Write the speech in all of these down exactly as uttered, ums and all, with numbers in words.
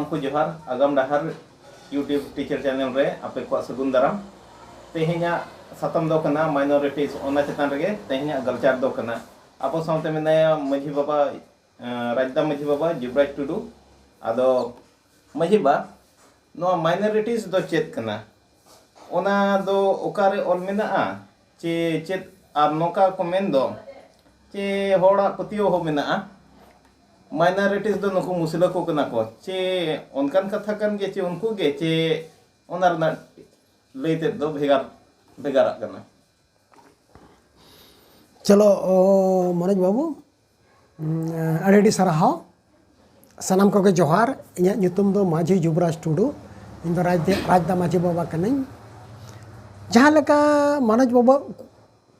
ᱠᱚ ᱡᱚᱦᱟᱨ, ᱟᱜᱟᱢ ᱰᱟᱦᱟᱨ YouTube teacher channel ᱨᱮ ᱟᱯᱮ ᱠᱚᱣᱟᱜ ᱥᱟᱹᱜᱩᱱ ᱫᱟᱨᱟᱢ᱾ ᱛᱮᱦᱮᱧᱟᱜ ᱥᱟᱛᱟᱢ ᱫᱚ ᱠᱟᱱᱟ minorities, ᱚᱱᱟ ᱪᱮᱛᱟᱱ ᱨᱮᱜᱮ ᱛᱮᱦᱮᱧᱟᱜ ᱜᱟᱞᱪᱟᱨ ᱫᱚ ᱠᱟᱱᱟ᱾ ᱟᱵᱚ ᱥᱟᱶᱛᱮ ᱢᱮᱱᱟᱭᱟ ᱢᱟᱹᱡᱷᱤ ᱵᱟᱵᱟ, ᱮᱸ, ᱨᱟᱡᱽᱫᱟ ᱢᱟᱹᱡᱷᱤ ᱵᱟᱵᱟ ᱡᱩᱵᱽᱨᱟᱡᱽ ᱴᱩᱰᱩ᱾ ᱟᱫᱚ ᱢᱟᱹᱡᱷᱤ ᱵᱟ, ᱱᱚᱣᱟ minorities ᱫᱚ ᱪᱮᱫ ᱠᱟᱱᱟ? ᱚᱱᱟ ᱫᱚ ᱚᱠᱟᱨᱮ ᱚᱞ ᱢᱮᱱᱟᱜᱼᱟ? ᱪᱮ ᱪᱮᱫ? ᱟᱨ ᱱᱚᱝᱠᱟ ᱠᱚ ᱢᱮᱱ ᱫᱚ, ᱪᱮ ᱦᱚᱲᱟᱜ ᱯᱟᱹᱛᱭᱟᱹᱣ ᱦᱚᱸ ᱢᱮᱱᱟᱜᱼᱟ, minorities ᱫᱚ ᱱᱩᱠᱩ ᱢᱩᱥᱞᱟᱹ ᱠᱚ ᱠᱟᱱᱟ ᱠᱚ, ᱪᱮ ᱚᱱᱠᱟᱱ ᱠᱟᱛᱷᱟ ᱠᱟᱱ ᱜᱮᱭᱟ, ᱪᱮ ᱩᱱᱠᱩ ᱜᱮ, ᱪᱮ ᱚᱱᱟ ᱨᱮᱱᱟᱜ ᱞᱟᱹᱭ ᱛᱮᱫ ᱫᱚ ᱵᱷᱮᱜᱟᱨ ᱵᱷᱮᱜᱟᱨᱟᱜ ᱠᱟᱱᱟ? ᱪᱚᱞᱚ, ᱚ, ᱢᱚᱱᱳᱡᱽ ᱵᱟᱹᱵᱩ, ᱩᱢ, ᱟᱹᱰᱤ ᱟᱹᱰᱤ ᱥᱟᱨᱦᱟᱣ᱾ ᱥᱟᱱᱟᱢ ᱠᱚᱜᱮ ᱡᱚᱦᱟᱨ᱾ ᱤᱧᱟᱹᱜ ᱧᱩᱛᱩᱢ ᱫᱚ ᱢᱟᱹᱡᱷᱤ ᱡᱩᱵᱽᱨᱟᱡᱽ ᱴᱩᱰᱩ᱾ ᱤᱧ ᱫᱚ ᱨᱟᱡᱽᱫᱟ, ᱨᱟᱡᱽᱫᱟ ᱢᱟᱹᱡᱷᱤ ᱵᱟᱵᱟ ᱠᱟᱹᱱᱟᱹᱧ᱾ ᱡᱟᱦᱟᱸ ᱞᱮᱠᱟ ᱢᱚᱱᱳᱡᱽ ᱵᱟᱵᱩᱣᱟᱜ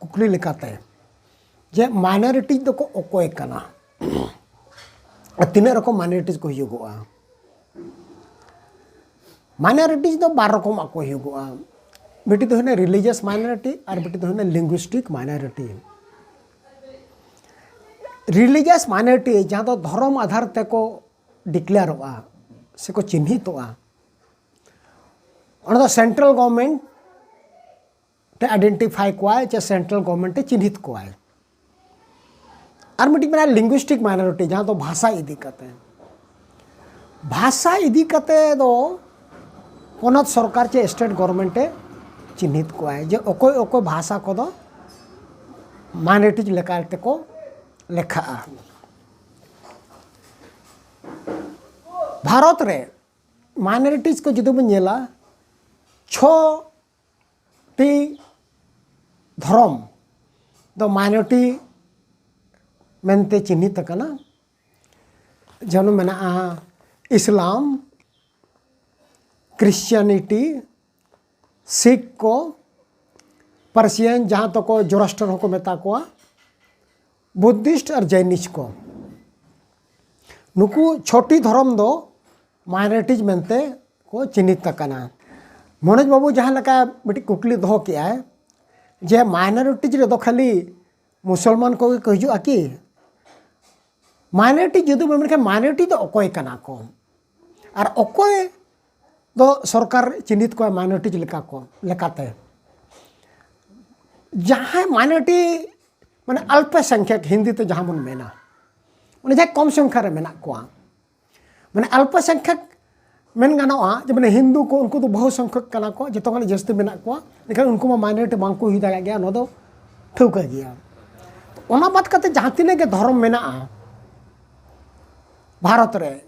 ᱠᱩᱠᱞᱤ ᱞᱮᱠᱟᱛᱮ, ᱡᱮ minorities ᱫᱚᱠᱚ ᱚᱠᱚᱭ ᱠᱟᱱᱟ ᱟᱨ ᱛᱤᱱᱟᱹᱜ ᱨᱚᱠᱚᱢ minorities ᱠᱚ ᱦᱩᱭᱩᱜᱚᱜᱼᱟ? Minorities ᱫᱚ ᱵᱟᱨ ᱨᱚᱠᱚᱢᱟᱜ ᱠᱚ ᱦᱩᱭᱩᱜᱚᱜᱼᱟ᱾ ᱢᱤᱫᱴᱤᱡ ᱫᱚ ᱦᱩᱭᱱᱟ religious minority ᱟᱨ ᱢᱤᱫᱴᱤᱡ ᱫᱚ ᱦᱩᱭᱱᱟ linguistic minority᱾ Religious minority ᱡᱟᱦᱟᱸ ᱫᱚ ᱫᱷᱚᱨᱚᱢ ᱟᱫᱷᱟᱨ ᱛᱮᱠᱚ declareᱚᱜᱼᱟ ᱥᱮᱠᱚ ᱪᱤᱱᱦᱤᱛᱚᱜᱼᱟ, ᱚᱱᱟ ᱫᱚ central government ᱛᱮ identify ᱠᱚᱣᱟᱭ ᱪᱮ central government ᱮ ᱪᱤᱱᱦᱤᱛ ᱠᱚᱣᱟᱭ᱾ ᱟᱨ ᱢᱤᱫᱴᱤᱡ ᱢᱮᱱᱟᱜᱼᱟ linguistic minority, ᱡᱟᱦᱟᱸ ᱫᱚ ᱵᱷᱟᱥᱟ ᱤᱫᱤ ᱠᱟᱛᱮ᱾ ᱵᱷᱟᱥᱟ ᱤᱫᱤ ᱠᱟᱛᱮ ᱫᱚ ᱯᱚᱱᱚᱛ ᱥᱚᱨᱠᱟᱨ ᱪᱮ state government ᱮ ᱪᱤᱱᱦᱤᱛ ᱠᱚᱣᱟᱭ ᱡᱮ ᱚᱠᱚᱭ ᱚᱠᱚᱭ ᱵᱷᱟᱥᱟ ᱠᱚᱫᱚ minorities ᱞᱮᱠᱟ ᱛᱮᱠᱚ ᱞᱮᱠᱷᱟᱜᱼᱟ᱾ ᱵᱷᱟᱨᱚᱛ ᱨᱮ minorities ᱠᱚ ᱡᱩᱫᱤ ᱵᱚᱱ ᱧᱮᱞᱟ, ᱪᱷᱚ ᱴᱤ ᱫᱷᱚᱨᱚᱢ ᱫᱚ minority ᱢᱮᱱᱛᱮ ᱪᱤᱱᱦᱤᱛ ᱟᱠᱟᱱᱟ᱾ ᱡᱮᱢᱚᱱ ᱢᱮᱱᱟᱜᱼᱟ ᱤᱥᱞᱟᱢ, Christianity, ᱥᱤᱠᱷ ᱠᱚ, Persian ᱡᱟᱦᱟᱸ ᱫᱚᱠᱚ Zoroaster ᱦᱚᱸᱠᱚ ᱢᱮᱛᱟ ᱠᱚᱣᱟ, Buddhist ᱟᱨ Jainist ᱠᱚ᱾ ᱱᱩᱠᱩ ᱪᱷᱚᱴᱤ ᱫᱷᱚᱨᱚᱢ ᱫᱚ minorities ᱢᱮᱱᱛᱮ ᱠᱚ ᱪᱤᱱᱦᱤᱛ ᱟᱠᱟᱱᱟ᱾ ᱢᱚᱱᱳᱡᱽ ᱵᱟᱹᱵᱩ ᱡᱟᱦᱟᱸ ᱞᱮᱠᱟ ᱢᱤᱫᱴᱤᱡ ᱠᱩᱠᱞᱤ ᱫᱚᱦᱚ ᱠᱮᱜᱼᱟᱭ ᱡᱮ minorities ᱨᱮᱫᱚ ᱠᱷᱟᱹᱞᱤ ᱢᱩᱥᱚᱞᱢᱟᱱ ᱠᱚᱜᱮ ᱠᱚ ᱦᱤᱡᱩᱜᱼᱟ ᱠᱤ? Minority ᱡᱩᱫᱤ ᱵᱚᱱ ᱢᱮᱱᱠᱷᱟᱱ minority ᱫᱚ ᱚᱠᱚᱭ ᱠᱟᱱᱟ ᱠᱚ? ᱟᱨ ᱚᱠᱚᱭ ᱫᱚ ᱥᱚᱨᱠᱟᱨ ᱪᱤᱱᱦᱤᱛ ᱠᱚᱣᱟ ᱢᱟᱭᱱᱚᱨᱤᱴᱤᱡᱽ ᱞᱮᱠᱟ ᱠᱚ ᱞᱮᱠᱟᱛᱮ? ᱡᱟᱦᱟᱸᱭ ᱢᱟᱭᱱᱚᱨᱤᱴᱤ ᱢᱟᱱᱮ ᱟᱞᱯᱚ ᱥᱚᱝᱠᱷᱚᱠ, ᱦᱤᱱᱫᱤ ᱛᱮ ᱡᱟᱦᱟᱸ ᱵᱚᱱ ᱢᱮᱱᱟ, ᱚᱱᱮ ᱡᱟᱦᱟᱸᱭ ᱠᱚᱢ ᱥᱚᱝᱠᱷᱟ ᱨᱮ ᱢᱮᱱᱟᱜ ᱠᱚᱣᱟ, ᱢᱟᱱᱮ ᱟᱞᱯᱚ ᱥᱚᱝᱠᱷᱚᱠ ᱢᱮᱱ ᱜᱟᱱᱚᱜᱼᱟ ᱡᱮ ᱢᱟᱱᱮ ᱦᱤᱱᱫᱩ ᱠᱚ, ᱩᱱᱠᱩ ᱫᱚ ᱵᱚᱦᱩ ᱥᱚᱝᱠᱷᱚᱠ ᱠᱟᱱᱟ ᱠᱚ, ᱡᱚᱛᱚ ᱠᱷᱚᱱ ᱡᱟᱹᱥᱛᱤ ᱢᱮᱱᱟᱜ ᱠᱚᱣᱟ, ᱮᱱᱠᱷᱟᱱ ᱩᱱᱠᱩ ᱢᱟ ᱢᱟᱭᱱᱚᱨᱤᱴᱤ ᱵᱟᱝ ᱠᱚ ᱦᱩᱭ ᱫᱟᱲᱮᱭᱟᱜ ᱜᱮᱭᱟ, ᱱᱚᱣᱟ ᱫᱚ ᱴᱷᱟᱹᱣᱠᱟᱹ ᱜᱮᱭᱟ᱾ ᱚᱱᱟ ᱵᱟᱫ ᱠᱟᱛᱮ ᱡᱟᱦᱟᱸ ᱛᱤᱱᱟᱹᱜ ᱜᱮ ᱫᱷᱚᱨᱚᱢ ᱢᱮᱱᱟᱜᱼᱟ ᱵᱷᱟᱨᱚᱛ ᱨᱮ,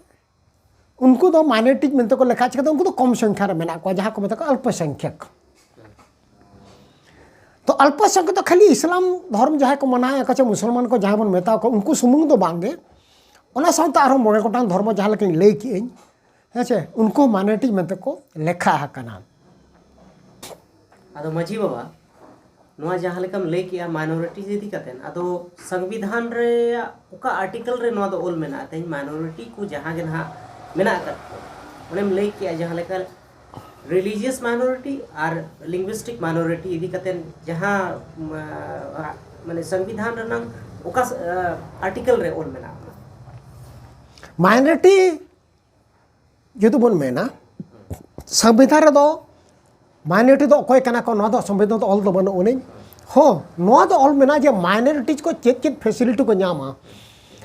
ᱩᱱᱠᱩ ᱫᱚ ᱢᱟᱭᱱᱚᱨᱤᱴᱤ ᱢᱮᱱᱛᱮ ᱠᱚ ᱞᱮᱠᱷᱟ, ᱪᱤᱠᱟᱹᱛᱮ ᱩᱱᱠᱩ ᱫᱚ ᱠᱚᱢ ᱥᱚᱝᱠᱷᱟ ᱨᱮ ᱢᱮᱱᱟᱜ ᱠᱚᱣᱟ, ᱡᱟᱦᱟᱸ ᱠᱚ ᱢᱮᱛᱟ ᱠᱚᱣᱟ ᱟᱞᱯᱚ ᱥᱚᱝᱠᱷᱚᱠ᱾ ᱛᱚ ᱟᱞᱯᱚ ᱥᱚᱝᱠᱷᱚᱠ ᱫᱚ ᱠᱷᱟᱹᱞᱤ ᱤᱥᱞᱟᱢ ᱫᱷᱚᱨᱚᱢ ᱡᱟᱦᱟᱸᱭ ᱠᱚ ᱢᱟᱱᱟᱣᱮᱫ ᱠᱚ ᱪᱮ ᱢᱩᱥᱚᱞᱢᱟᱱ ᱠᱚ ᱡᱟᱦᱟᱸᱭ ᱵᱚᱱ ᱢᱮᱛᱟ ᱠᱚᱣᱟ, ᱩᱱᱠᱩ ᱥᱩᱢᱩᱝ ᱫᱚ ᱵᱟᱝ ᱜᱮ, ᱚᱱᱟ ᱥᱟᱶᱛᱮ ᱟᱨᱦᱚᱸ ᱢᱚᱬᱮ ᱜᱚᱴᱟᱝ ᱫᱷᱚᱨᱢᱚ ᱡᱟᱦᱟᱸ ᱞᱮᱠᱟᱧ ᱞᱟᱹᱭ ᱠᱮᱜᱼᱟᱹᱧ, ᱦᱮᱸ ᱪᱮ, ᱩᱱᱠᱩ ᱦᱚᱸ ᱢᱟᱭᱱᱚᱨᱤᱴᱤ ᱢᱮᱱᱛᱮ ᱠᱚ ᱞᱮᱠᱷᱟ ᱟᱠᱟᱱᱟ᱾ ᱟᱫᱚ ᱢᱟᱹᱡᱷᱤ ᱵᱟᱵᱟ, ᱱᱚᱣᱟ ᱡᱟᱦᱟᱸ ᱞᱮᱠᱟᱢ ᱞᱟᱹᱭ ᱠᱮᱜᱼᱟ ᱢᱟᱭᱱᱚᱨᱤᱴᱤ ᱤᱫᱤ ᱠᱟᱛᱮᱫ, ᱟᱫᱚ ᱥᱚᱝᱵᱤᱫᱷᱟᱱ ᱨᱮᱭᱟᱜ ᱚᱠᱟ ᱟᱨᱴᱤᱠᱮᱞ ᱨᱮ ᱱᱚᱣᱟ ᱫᱚ ᱚᱞ ᱢᱮᱱᱟᱜᱼᱟ? ᱛᱮᱦᱮᱧ ᱢᱟᱭᱱᱚᱨᱤᱴᱤ ᱠᱚ ᱡᱟᱦᱟᱸ ᱜᱮ ᱱᱟᱦᱟᱜ ᱢᱮᱱᱟᱜ ᱟᱠᱟᱫ ᱠᱚ, ᱚᱱᱮᱢ ᱞᱟᱹᱭ ᱠᱮᱜᱼᱟ ᱡᱟᱦᱟᱸ ᱞᱮᱠᱟ ᱨᱤᱞᱤᱡᱤᱭᱟᱥ ᱢᱟᱭᱱᱚᱨᱤᱴᱤ ᱟᱨ ᱞᱤᱝᱜᱩᱭᱥᱴᱤᱠ ᱢᱟᱭᱱᱚᱨᱤᱴᱤ ᱤᱫᱤ ᱠᱟᱛᱮᱫ ᱡᱟᱦᱟᱸ ᱢᱟ-, ᱢᱟᱱᱮ ᱥᱚᱝᱵᱤᱫᱷᱟᱱ ᱨᱮᱱᱟᱝ ᱚᱠᱟ ᱟᱨᱴᱤᱠᱮᱞ ᱨᱮ ᱚᱞ ᱢᱮᱱᱟᱜᱼᱟ? ᱢᱟᱭᱱᱚᱨᱤᱴᱤ ᱡᱩᱫᱤ ᱵᱚᱱ ᱢᱮᱱᱟ, ᱥᱚᱝᱵᱤᱫᱷᱟᱱ ᱨᱮᱫᱚ ᱢᱟᱭᱱᱚᱨᱤᱴᱤ ᱫᱚ ᱚᱠᱚᱭ ᱠᱟᱱᱟ ᱠᱚ, ᱱᱚᱣᱟ ᱫᱚ ᱥᱚᱝᱵᱤᱫᱷᱟᱱ ᱫᱚ ᱚᱞ ᱫᱚ ᱵᱟᱹᱱᱩᱜ ᱟᱹᱱᱤᱡ᱾ ᱦᱚᱸ, ᱱᱚᱣᱟ ᱫᱚ ᱚᱞ ᱢᱮᱱᱟᱜᱼᱟ ᱡᱮ ᱢᱟᱭᱱᱚᱨᱤᱴᱤᱡᱽ ᱠᱚ ᱪᱮᱫ ᱪᱮᱫ ᱯᱷᱮᱥᱤᱞᱤᱴᱤ ᱠᱚ ᱧᱟᱢᱟ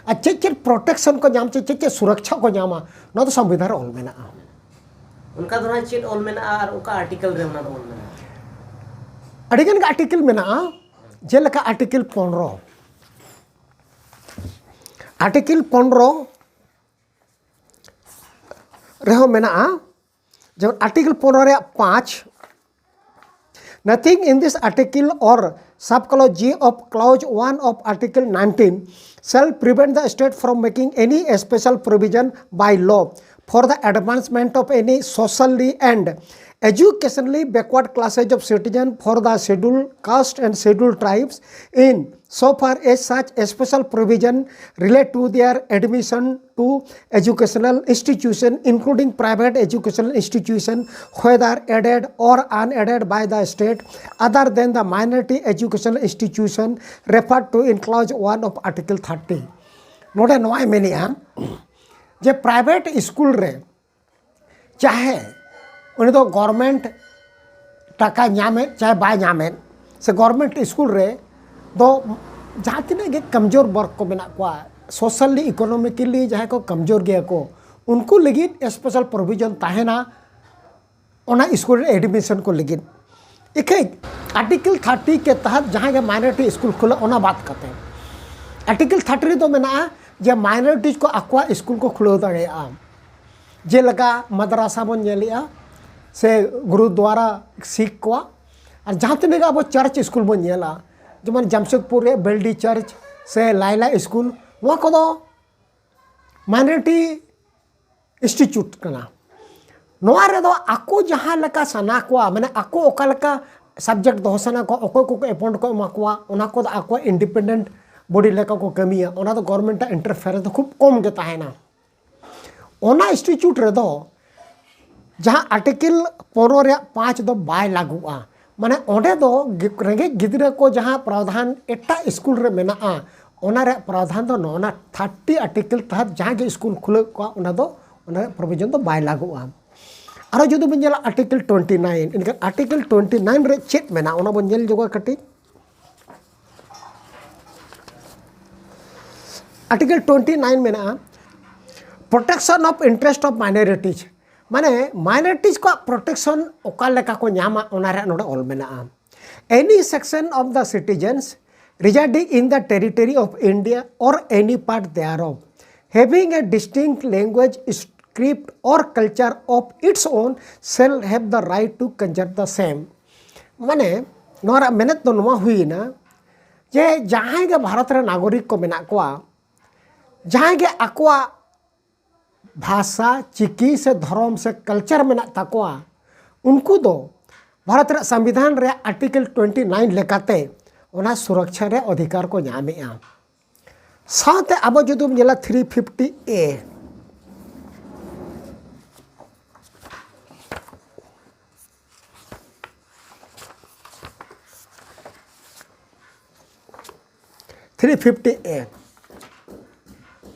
ᱟᱨ ᱪᱮᱫ ᱪᱮᱫ ᱯᱨᱚᱴᱮᱠᱥᱚᱱ ᱠᱚ ᱧᱟᱢ, ᱪᱮᱫ ᱪᱮᱫ ᱪᱮᱫ ᱥᱩᱨᱚᱠᱪᱷᱟ ᱠᱚ ᱧᱟᱢᱟ, ᱱᱚᱣᱟ ᱫᱚ ᱥᱚᱝᱵᱤᱫᱷᱟᱱ ᱨᱮ ᱚᱞ ᱢᱮᱱᱟᱜᱼᱟ᱾ ᱚᱱᱠᱟ ᱫᱚ ᱱᱟᱦᱟᱜ ᱪᱮᱫ ᱚᱞ ᱢᱮᱱᱟᱜᱼᱟ ᱟᱨ ᱚᱠᱟ ᱟᱨᱴᱤᱠᱮᱞ ᱨᱮ ᱚᱱᱟ ᱫᱚ ᱚᱞ ᱢᱮᱱᱟᱜᱼᱟ? ᱟᱹᱰᱤ ᱜᱟᱱ ᱜᱮ ᱟᱨᱴᱤᱠᱮᱞ ᱢᱮᱱᱟᱜᱼᱟ, ᱡᱮᱞᱮᱠᱟ ᱟᱨᱴᱤᱠᱮᱞ ᱯᱚᱱᱨᱚ, ᱟᱨᱴᱤᱠᱮᱞ ᱯᱚᱱᱨᱚ ᱨᱮᱦᱚᱸ ᱢᱮᱱᱟᱜᱼᱟ, ᱡᱮᱢᱚᱱ ᱟᱨᱴᱤᱠᱮᱞ ᱯᱚᱱᱨᱚ ᱨᱮᱭᱟᱜ ᱯᱟᱸᱪ, nothing in this article or subclause G of clause one of article nineteen shall prevent the state from making any special provision by law for the advancement of any socially and educationally backward classes of citizen for the scheduled caste and scheduled tribes in so far as such special provision relate to their admission to educational institution, including private educational institution, whether aided or unaided by the state, other than the minority educational institution referred to in clause one of article thirty. ᱱᱚᱰᱮ ᱱᱚᱣᱟᱭ ᱢᱮᱱᱮᱜᱼᱟ ᱡᱮ private school ᱨᱮ ᱪᱟᱦᱮ ᱩᱱᱤ ᱫᱚ government ᱴᱟᱠᱟ ᱧᱟᱢᱮᱫ ᱪᱟᱦᱮ ᱵᱟᱭ ᱧᱟᱢᱮᱫ, ᱥᱮ ᱜᱚᱨᱢᱮᱱᱴ ᱥᱠᱩᱞ ᱨᱮ ᱫᱚ ᱡᱟᱦᱟᱸ ᱛᱤᱱᱟᱹᱜ ᱜᱮ ᱠᱚᱢᱡᱳᱨ ᱵᱚᱨᱜᱽ ᱠᱚ ᱢᱮᱱᱟᱜ ᱠᱚᱣᱟ, ᱥᱳᱥᱟᱞᱤ ᱤᱠᱳᱱᱚᱢᱤᱠᱮᱞᱤ ᱡᱟᱦᱟᱸᱭ ᱠᱚ ᱠᱚᱢᱡᱳᱨ ᱜᱮᱭᱟ ᱠᱚ, ᱩᱱᱠᱩ ᱞᱟᱹᱜᱤᱫ ᱥᱯᱮᱥᱟᱞ ᱯᱨᱚᱵᱷᱤᱡᱚᱱ ᱛᱟᱦᱮᱱᱟ ᱚᱱᱟ ᱥᱠᱩᱞ ᱨᱮ ᱮᱰᱢᱤᱥᱚᱱ ᱠᱚ ᱞᱟᱹᱜᱤᱫ᱾ ᱤᱠᱷᱟᱹᱡ ᱟᱨᱴᱤᱠᱮᱞ ᱛᱷᱟᱨᱴᱤ ᱠᱮ ᱛᱟᱦᱟᱛ ᱡᱟᱦᱟᱸ ᱜᱮ ᱢᱟᱭᱱᱚᱨᱤᱴᱤ ᱥᱠᱩᱞ ᱠᱷᱩᱞᱟᱹᱜ, ᱚᱱᱟ ᱵᱟᱫ ᱠᱟᱛᱮ ᱟᱨᱴᱤᱠᱮᱞ ᱛᱷᱟᱨᱴᱤ ᱨᱮᱫᱚ ᱢᱮᱱᱟᱜᱼᱟ ᱡᱮ ᱢᱟᱭᱱᱚᱨᱤᱴᱤᱡᱽ ᱠᱚ ᱟᱠᱚᱣᱟᱜ ᱥᱠᱩᱞ ᱠᱚ ᱠᱷᱩᱞᱟᱹᱣ ᱫᱟᱲᱮᱭᱟᱜᱼᱟ᱾ ᱡᱮᱞᱮᱠᱟ ᱢᱟᱫᱽᱨᱟᱥᱟ ᱵᱚᱱ ᱧᱮᱞᱮᱜᱼᱟ, ᱥᱮ ᱜᱩᱨᱩᱫᱩᱣᱟᱨᱟ ᱥᱤᱠᱷ ᱠᱚᱣᱟᱜ, ᱟᱨ ᱡᱟᱦᱟᱸ ᱛᱤᱱᱟᱹᱜ ᱜᱮ ᱟᱵᱚ ᱪᱟᱨᱪ ᱥᱠᱩᱞ ᱵᱚᱱ ᱧᱮᱞᱟ, ᱡᱮᱢᱚᱱ ᱡᱟᱢᱥᱮᱫᱽᱯᱩᱨ ᱨᱮ ᱵᱮᱞᱰᱤ ᱪᱟᱨᱪ ᱥᱮ ᱞᱟᱭᱞᱟ ᱥᱠᱩᱞ, ᱱᱚᱣᱟ ᱠᱚᱫᱚ ᱢᱟᱭᱱᱚᱨᱤᱴᱤ ᱤᱱᱥᱴᱤᱴᱤᱭᱩᱴ ᱠᱟᱱᱟ᱾ ᱱᱚᱣᱟ ᱨᱮᱫᱚ ᱟᱠᱚ ᱡᱟᱦᱟᱸ ᱞᱮᱠᱟ ᱥᱟᱱᱟ ᱠᱚᱣᱟ, ᱢᱟᱱᱮ ᱟᱠᱚ ᱚᱠᱟ ᱞᱮᱠᱟ ᱥᱟᱵᱡᱮᱠᱴ ᱫᱚᱦᱚ ᱥᱟᱱᱟ ᱠᱚᱣᱟ, ᱚᱠᱚᱭ ᱠᱚᱠᱚ ᱮᱯᱚᱭᱮᱱᱴ ᱠᱚ ᱮᱢᱟ ᱠᱚᱣᱟ, ᱚᱱᱟ ᱠᱚᱫᱚ ᱟᱠᱚᱣᱟᱜ ᱤᱱᱰᱤᱯᱮᱱᱰᱮᱱᱴ ᱵᱚᱰᱤ ᱞᱮᱠᱟ ᱠᱚ ᱠᱟᱹᱢᱤᱭᱟ᱾ ᱚᱱᱟ ᱫᱚ ᱜᱚᱵᱷᱚᱨᱱᱢᱮᱱᱴ ᱟᱜ ᱤᱱᱴᱟᱨᱯᱷᱮᱨᱮᱱᱥ ᱫᱚ ᱠᱷᱩᱵ ᱠᱚᱢ ᱜᱮ ᱛᱟᱦᱮᱱᱟ᱾ ᱚᱱᱟ ᱤᱱᱥᱴᱤᱴᱤᱭᱩᱴ ᱨᱮᱫᱚ ᱡᱟᱦᱟᱸ ᱟᱨᱴᱤᱠᱮᱞ ᱯᱚᱱᱨᱚ ᱨᱮᱭᱟᱜ ᱯᱟᱸᱪ ᱫᱚ ᱵᱟᱭ ᱞᱟᱹᱜᱩᱜᱼᱟ᱾ ᱢᱟᱱᱮ ᱚᱸᱰᱮ ᱫᱚ ᱜᱤ-, ᱨᱮᱸᱜᱮᱡ ᱜᱤᱫᱽᱨᱟᱹ ᱠᱚ ᱡᱟᱦᱟᱸ ᱯᱨᱟᱣᱫᱷᱟᱱ ᱮᱴᱟᱜ ᱥᱠᱩᱞ ᱨᱮ ᱢᱮᱱᱟᱜᱼᱟ, ᱚᱱᱟ ᱨᱮᱭᱟᱜ ᱯᱨᱟᱣᱫᱷᱟᱱ ᱫᱚ ᱱᱚᱣᱟ ᱛᱷᱟᱨᱴᱤ ᱟᱨᱴᱤᱠᱮᱞ ᱛᱟᱦᱟᱛ ᱡᱟᱦᱟᱸ ᱜᱮ ᱥᱠᱩᱞ ᱠᱷᱩᱞᱟᱹᱣ ᱠᱚᱜᱼᱟ, ᱚᱱᱟ ᱫᱚ, ᱚᱱᱟ ᱨᱮᱭᱟᱜ ᱯᱨᱚᱵᱷᱤᱡᱚᱱ ᱫᱚ ᱵᱟᱭ ᱞᱟᱹᱜᱩᱜᱼᱟ᱾ ᱟᱨᱚ ᱡᱩᱫᱤ ᱵᱚᱱ ᱧᱮᱞᱟ ᱟᱨᱴᱤᱠᱮᱞ ᱴᱩᱭᱮᱱᱴᱤ ᱱᱟᱭᱤᱱ, ᱮᱱᱠᱷᱟᱱ ᱟᱨᱴᱤᱠᱮᱞ ᱴᱩᱭᱮᱱᱴᱤ ᱱᱟᱭᱤᱱ ᱨᱮ ᱪᱮᱫ ᱢᱮᱱᱟᱜᱼᱟ, ᱚᱱᱟ ᱵᱚᱱ ᱧᱮᱞ ᱧᱚᱜᱟ ᱠᱟᱹᱴᱤᱡ᱾ ᱟᱨᱴᱤᱠᱮᱞ ᱴᱩᱭᱮᱱᱴᱤ ᱱᱟᱭᱤᱱ ᱢᱮᱱᱟᱜᱼᱟ, protection of interest of minorities, ᱢᱟᱱᱮ ᱢᱟᱭᱱᱚᱨᱤᱴᱤᱡᱽ ᱠᱚᱣᱟᱜ ᱯᱨᱚᱴᱮᱠᱥᱚᱱ ᱚᱠᱟ ᱞᱮᱠᱟ ᱠᱚ ᱧᱟᱢᱟ, ᱚᱱᱟ ᱨᱮᱭᱟᱜ ᱱᱚᱰᱮ ᱚᱞ ᱢᱮᱱᱟᱜᱼᱟ᱾ Any section of the citizens residing in the territory of India or any part thereof, having a distinct language, script or culture of its own, shall have the right to conserve the same. ᱢᱟᱱᱮ ᱱᱚᱣᱟ ᱨᱮᱭᱟᱜ ᱢᱮᱱᱮᱫ ᱫᱚ ᱱᱚᱣᱟ ᱦᱩᱭᱮᱱᱟ ᱡᱮ ᱡᱟᱦᱟᱸᱭ ᱜᱮ ᱵᱷᱟᱨᱚᱛ ᱨᱮ ᱱᱟᱜᱚᱨᱤᱠ ᱠᱚ ᱢᱮᱱᱟᱜ ᱠᱚᱣᱟ, ᱡᱟᱦᱟᱸᱭ ᱜᱮ ᱟᱠᱚᱣᱟᱜ ᱵᱷᱟᱥᱟ, ᱪᱤᱠᱤ ᱥᱮ ᱫᱷᱚᱨᱚᱢ ᱥᱮ ᱠᱟᱞᱪᱟᱨ ᱢᱮᱱᱟᱜ ᱛᱟᱠᱚᱣᱟ, ᱩᱱᱠᱩ ᱫᱚ ᱵᱷᱟᱨᱚᱛ ᱨᱮᱭᱟᱜ ᱥᱚᱝᱵᱤᱫᱷᱟᱱ ᱨᱮᱭᱟᱜ ᱟᱨᱴᱤᱠᱮᱞ ᱴᱩᱭᱮᱱᱴᱤ ᱱᱟᱭᱤᱱ ᱞᱮᱠᱟᱛᱮ ᱚᱱᱟ ᱥᱩᱨᱚᱠᱪᱷᱟ ᱨᱮᱭᱟᱜ ᱚᱫᱷᱤᱠᱟᱨ ᱠᱚ ᱧᱟᱢᱮᱜᱼᱟ᱾ ᱥᱟᱶᱛᱮ ᱟᱵᱚ ᱡᱩᱫᱤ ᱵᱚᱱ ᱧᱮᱞᱟ three fifty A, three fifty A,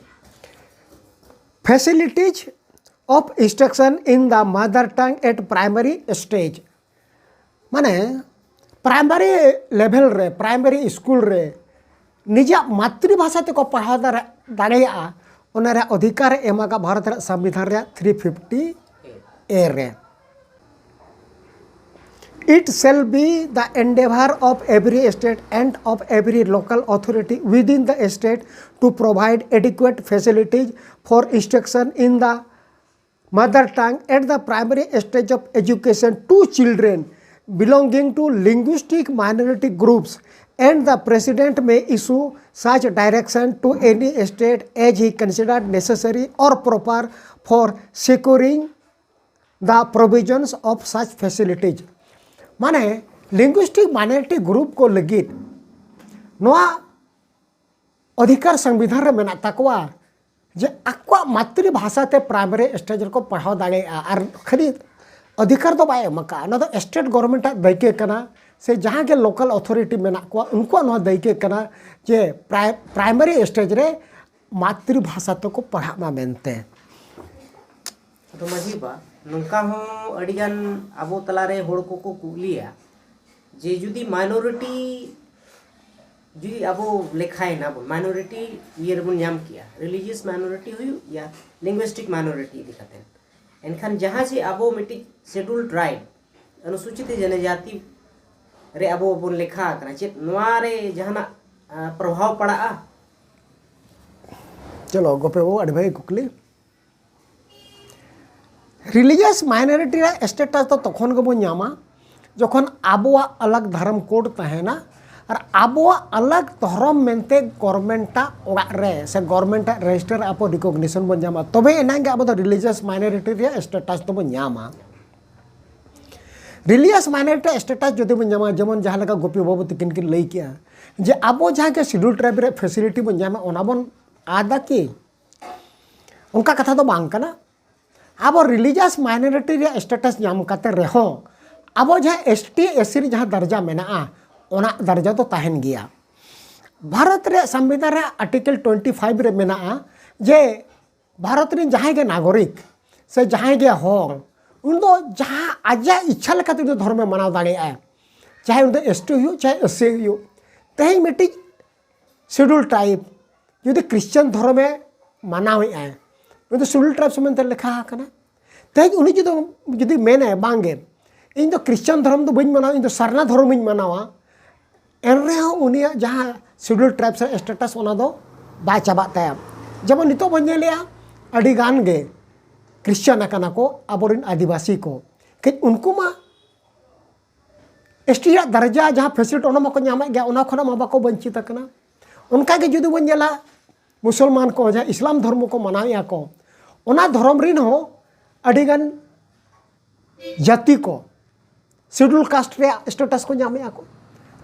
facilities of instruction in the mother tongue at primary stage. ᱢᱟᱱᱮ ᱯᱨᱟᱭᱢᱟᱨᱤ ᱞᱮᱵᱷᱮᱞ ᱨᱮ, ᱯᱨᱟᱭᱢᱟᱨᱤ ᱥᱠᱩᱞ ᱨᱮ ᱱᱤᱡᱟᱜ ᱢᱟᱛᱨᱤ ᱵᱷᱟᱥᱟ ᱛᱮᱠᱚ ᱯᱟᱲᱦᱟᱣ ᱫᱟᱲᱮ- ᱫᱟᱲᱮᱭᱟᱜᱼᱟ, ᱚᱱᱟ ᱨᱮᱭᱟᱜ ᱚᱫᱷᱤᱠᱟᱨ ᱮ ᱮᱢ ᱟᱠᱟᱫ ᱵᱷᱟᱨᱚᱛ ᱨᱮᱭᱟᱜ ᱛᱷᱨᱤ ᱯᱷᱤᱯᱴᱤ ᱮ ᱨᱮ᱾ It shall be the endeavor of every state and of every local authority within the state to provide adequate facilities for instruction in the mother tongue at the primary stage of education to children belonging to linguistic minority groups, and the president may issue such direction to any state as he considered necessary or proper for securing the provisions of such facilities. ᱢᱟᱱᱮ ᱞᱤᱝᱜᱩᱭᱥᱴᱤᱠ ᱢᱟᱭᱱᱚᱨᱤᱴᱤ group ᱠᱚ ᱞᱟᱹᱜᱤᱫ ᱱᱚᱣᱟ ᱚᱫᱷᱤᱠᱟᱨ ᱥᱚᱝᱵᱤᱫᱷᱟᱱ ᱨᱮ ᱢᱮᱱᱟᱜ ᱛᱟᱠᱚᱣᱟ ᱡᱮ ᱟᱠᱚᱣᱟᱜ ᱢᱟᱛᱨᱤ ᱵᱷᱟᱥᱟ ᱛᱮ ᱯᱨᱟᱭᱢᱟᱨᱤ ᱥᱴᱮᱡ ᱨᱮᱠᱚ ᱯᱟᱲᱦᱟᱣ ᱫᱟᱲᱮᱭᱟᱜᱼᱟ᱾ ᱟᱨ ᱠᱷᱟᱹᱞᱤ ᱚᱫᱷᱤᱠᱟᱨ ᱫᱚ ᱵᱟᱭ ᱮᱢ ᱟᱠᱟᱫᱼᱟ, ᱚᱱᱟ ᱫᱚ ᱥᱴᱮᱴ ᱜᱚᱵᱷᱚᱨᱱᱢᱮᱱᱴ ᱟᱜ ᱫᱟᱹᱭᱠᱟᱹ ᱠᱟᱱᱟ, ᱥᱮ ᱡᱟᱦᱟᱸ ᱜᱮ ᱞᱳᱠᱟᱞ ᱚᱛᱷᱚᱨᱤᱴᱤ ᱢᱮᱱᱟᱜ ᱠᱚᱣᱟ ᱩᱱᱠᱩᱣᱟᱜ ᱱᱚᱣᱟ ᱫᱟᱹᱭᱠᱟᱹ ᱠᱟᱱᱟ ᱡᱮ ᱯᱨᱟᱭ- ᱯᱨᱟᱭᱢᱟᱨᱤ ᱥᱴᱮᱡ ᱨᱮ ᱢᱟᱛᱨᱤ ᱵᱷᱟᱥᱟ ᱛᱮᱠᱚ ᱯᱟᱲᱦᱟᱜ ᱢᱟ ᱢᱮᱱᱛᱮ᱾ ᱟᱫᱚ ᱢᱟᱹᱡᱷᱤ ᱵᱟ, ᱱᱚᱝᱠᱟ ᱦᱚᱸ ᱟᱹᱰᱤᱜᱟᱱ ᱟᱵᱚ ᱛᱟᱞᱟᱨᱮ ᱦᱚᱲ ᱠᱚᱠᱚ ᱠᱩᱠᱞᱤᱭᱟ ᱡᱮ ᱡᱩᱫᱤ ᱢᱟᱭᱱᱚᱨᱤᱴᱤ ᱡᱩᱫᱤ ᱟᱵᱚ ᱞᱮᱠᱷᱟᱭᱮᱱᱟ ᱵᱚᱱ, ᱢᱟᱭᱱᱚᱨᱤᱴᱤ ᱤᱭᱟᱹ ᱨᱮᱵᱚᱱ ᱧᱟᱢ ᱠᱮᱭᱟ, ᱨᱤᱞᱤᱡᱤᱭᱟᱥ ᱢᱟᱭᱱᱚᱨᱤᱴᱤ ᱦᱩᱭᱩᱜ ᱭᱟ ᱞᱤᱝᱜᱩᱭᱥᱴᱤᱠ ᱢᱟᱭᱱᱚᱨᱤᱴᱤ ᱤᱫᱤ ᱠᱟᱛᱮ, ᱮᱱᱠᱷᱟᱱ ᱡᱟᱦᱟᱸ ᱡᱮ ᱟᱵᱚ ᱢᱤᱫᱴᱤᱡ ᱥᱮᱰᱩᱞ ᱴᱨᱟᱭᱤᱵᱽ, ᱚᱱᱩᱥᱩᱪᱤᱛ ᱡᱚᱱᱚᱡᱟᱛᱤ ᱨᱮ ᱟᱵᱚ ᱵᱚᱱ ᱞᱮᱠᱷᱟ ᱟᱠᱟᱱᱟ, ᱪᱮᱫ ᱱᱚᱣᱟ ᱨᱮ ᱡᱟᱦᱟᱱᱟᱜ ᱯᱨᱚᱵᱷᱟᱵᱽ ᱯᱟᱲᱟᱜᱼᱟ? ᱪᱚᱞᱚ ᱜᱚᱯᱮ ᱵᱟᱹᱵᱩ, ᱟᱹᱰᱤ ᱵᱷᱟᱹᱜᱤ ᱠᱩᱠᱞᱤ᱾ ᱨᱤᱞᱤᱡᱤᱭᱟᱥ ᱢᱟᱭᱱᱚᱨᱤᱴᱤ ᱨᱮᱭᱟᱜ ᱥᱴᱮᱴᱟᱥ ᱫᱚ ᱛᱚᱠᱷᱚᱱ ᱜᱮᱵᱚᱱ ᱧᱟᱢᱟ ᱡᱚᱠᱷᱚᱱ ᱟᱵᱚᱣᱟᱜ ᱟᱞᱟᱜᱽ ᱫᱷᱚᱨᱚᱢ ᱠᱳᱰ ᱛᱟᱦᱮᱱᱟ ᱟᱨ ᱟᱵᱚᱣᱟᱜ ᱟᱞᱟᱜᱽ ᱫᱷᱚᱨᱚᱢ ᱢᱮᱱᱛᱮ ᱜᱚᱵᱷᱚᱨᱱᱢᱮᱱᱴ ᱟᱜ ᱚᱲᱟᱜ ᱨᱮ ᱥᱮ ᱜᱚᱵᱷᱚᱨᱱᱢᱮᱱᱴ ᱟᱜ ᱨᱮᱡᱤᱥᱴᱟᱨ ᱟᱵᱚ ᱨᱤᱠᱚᱜᱱᱤᱥᱚᱱ ᱵᱚᱱ ᱧᱟᱢᱟ, ᱛᱚᱵᱮ ᱮᱱᱟᱝ ᱜᱮ ᱟᱵᱚ ᱫᱚ ᱨᱤᱞᱤᱡᱤᱭᱟᱥ ᱢᱟᱭᱱᱚᱨᱤᱴᱤ ᱨᱮᱭᱟᱜ ᱥᱴᱮᱴᱟᱥ ᱫᱚᱵᱚᱱ ᱧᱟᱢᱟ᱾ ᱨᱤᱞᱤᱡᱤᱭᱟᱥ ᱢᱟᱭᱱᱚᱨᱤᱴᱤ ᱥᱴᱮᱴᱟᱥ ᱡᱩᱫᱤ ᱵᱚᱱ ᱧᱟᱢᱟ, ᱡᱮᱢᱚᱱ ᱡᱟᱦᱟᱸ ᱞᱮᱠᱟ ᱜᱳᱯᱤ ᱵᱟᱹᱵᱩ ᱛᱟᱹᱠᱤᱱ ᱠᱤᱱ ᱞᱟᱹᱭ ᱠᱮᱜᱼᱟ ᱡᱮ ᱟᱵᱚ ᱡᱟᱦᱟᱸ ᱜᱮ ᱥᱤᱰᱩᱞ ᱴᱨᱟᱭᱤᱵᱽ ᱨᱮᱭᱟᱜ ᱯᱷᱮᱥᱤᱞᱤᱴᱤ ᱵᱚᱱ ᱧᱟᱢᱟ, ᱚᱱᱟ ᱵᱚᱱ ᱟᱫᱟ ᱠᱤ? ᱚᱱᱠᱟ ᱠᱟᱛᱷᱟ ᱫᱚ ᱵᱟᱝ ᱠᱟᱱᱟ᱾ ᱟᱵᱚ ᱨᱤᱞᱤᱡᱤᱭᱟᱥ ᱢᱟᱭᱱᱚᱨᱤᱴᱤ ᱨᱮᱭᱟᱜ ᱥᱴᱮᱴᱟᱥ ᱧᱟᱢ ᱠᱟᱛᱮ ᱨᱮᱦᱚᱸ ᱟᱵᱚ ᱡᱟᱦᱟᱸ ᱮᱥ ᱴᱤ ᱮᱥ ᱥᱤ ᱨᱮ ᱡᱟᱦᱟᱸ ᱫᱟᱨᱡᱟ ᱢᱮᱱᱟᱜᱼᱟ, ᱚᱱᱟ ᱫᱟᱨᱡᱟ ᱫᱚ ᱛᱟᱦᱮᱱ ᱜᱮᱭᱟ᱾ ᱵᱷᱟᱨᱚᱛ ᱨᱮᱭᱟᱜ ᱥᱚᱝᱵᱤᱫᱷᱟᱱ ᱨᱮ ᱟᱨᱴᱤᱠᱮᱞ ᱴᱩᱭᱮᱱᱴᱤ ᱯᱷᱟᱭᱤᱵᱷ ᱨᱮ ᱢᱮᱱᱟᱜᱼᱟ ᱡᱮ ᱵᱷᱟᱨᱚᱛ ᱨᱮᱱ ᱡᱟᱦᱟᱸᱭ ᱜᱮ ᱱᱟᱜᱚᱨᱤᱠ ᱥᱮ ᱡᱟᱦᱟᱸᱭ ᱜᱮ ᱦᱚᱲ, ᱩᱱᱤ ᱫᱚ ᱡᱟᱦᱟᱸ ᱟᱡᱟᱜ ᱤᱪᱪᱷᱟ ᱞᱮᱠᱟᱛᱮ ᱩᱱᱤ ᱫᱚ ᱫᱷᱚᱨᱚᱢᱮ ᱢᱟᱱᱟᱣ ᱫᱟᱲᱮᱭᱟᱜᱼᱟ᱾ ᱪᱟᱦᱮ ᱩᱱᱤ ᱫᱚ ᱮᱥ ᱴᱤ ᱦᱩᱭᱩᱜ, ᱪᱟᱦᱮ ᱮᱥ ᱥᱤ ᱦᱩᱭᱩᱜ᱾ ᱛᱮᱦᱮᱧ ᱢᱤᱫᱴᱤᱡ ᱥᱤᱰᱩᱞ ᱴᱨᱟᱭᱤᱵᱽ ᱡᱩᱫᱤ ᱠᱷᱨᱤᱥᱪᱟᱱ ᱫᱷᱚᱨᱚᱢᱮ ᱢᱟᱱᱟᱣᱮᱫᱼᱟᱭ, ᱩᱱᱤ ᱫᱚ ᱥᱤᱰᱩᱞ ᱴᱨᱟᱭᱤᱵᱽ ᱢᱮᱱᱛᱮ ᱞᱮᱠᱷᱟ ᱟᱠᱟᱱᱟ᱾ ᱛᱮᱦᱮᱧ ᱩᱱᱤ ᱡᱩᱫᱤ, ᱡᱩᱫᱤ ᱢᱮᱱᱟᱭ, "ᱵᱟᱝᱜᱮ, ᱤᱧ ᱫᱚ ᱠᱷᱨᱤᱥᱪᱟᱱ ᱫᱷᱚᱨᱚᱢ ᱫᱚ ᱵᱟᱹᱧ ᱢᱟᱱᱟᱣᱟ, ᱤᱧ ᱫᱚ ᱥᱟᱨᱱᱟ ᱫᱷᱚᱨᱚᱢᱤᱧ ᱢᱟᱱᱟᱣᱟ", ᱮᱱ ᱨᱮᱦᱚᱸ ᱩᱱᱤᱭᱟᱜ ᱡᱟᱦᱟᱸ ᱥᱤᱰᱩᱞ ᱴᱨᱟᱭᱤᱵᱽ ᱨᱮ ᱥᱴᱮᱴᱟᱥ, ᱚᱱᱟ ᱫᱚ ᱵᱟᱭ ᱪᱟᱵᱟᱜ ᱛᱟᱭᱟ᱾ ᱡᱮᱢᱚᱱ ᱱᱤᱛᱚᱜ ᱵᱚᱱ ᱧᱮᱞᱮᱜᱼᱟ, ᱟᱹᱰᱤ ᱜᱟᱱ ᱜᱮ ᱠᱷᱨᱤᱥᱪᱟᱱ ᱟᱠᱟᱱᱟ ᱠᱚ ᱟᱵᱚᱨᱮᱱ ᱟᱹᱫᱤᱵᱟᱹᱥᱤ ᱠᱚ᱾ ᱠᱟᱹᱡ ᱩᱱᱠᱩ ᱢᱟ ᱮᱥ ᱴᱤ ᱨᱮᱭᱟᱜ ᱫᱟᱨᱡᱟ, ᱡᱟᱦᱟᱸ ᱯᱷᱮᱥᱤᱞᱤᱴᱤ, ᱚᱱᱟ ᱢᱟᱠᱚ ᱧᱟᱢᱮᱫ ᱜᱮᱭᱟ, ᱚᱱᱟ ᱠᱷᱚᱱᱟᱜ ᱢᱟ ᱵᱟᱠᱚ ᱵᱚᱧᱪᱤᱛ ᱟᱠᱟᱱᱟ᱾ ᱚᱱᱠᱟᱜᱮ ᱡᱩᱫᱤ ᱵᱚᱱ ᱧᱮᱞᱟ, ᱢᱩᱥᱚᱞᱢᱟᱱ ᱠᱚ ᱡᱟᱦᱟᱸ ᱤᱥᱞᱟᱢ ᱫᱷᱚᱨᱢᱚ ᱠᱚ ᱢᱟᱱᱟᱣᱮᱫᱼᱟ ᱠᱚ, ᱚᱱᱟ ᱫᱷᱚᱨᱚᱢ ᱨᱮᱱ ᱦᱚᱸ ᱟᱹᱰᱤᱜᱟᱱ ᱡᱟᱹᱛᱤ ᱠᱚ ᱥᱤᱰᱩᱞ ᱠᱟᱥᱴ ᱨᱮᱭᱟᱜ ᱥᱴᱮᱴᱟᱥ ᱠᱚ ᱧᱟᱢᱮᱫᱼᱟ ᱠᱚ᱾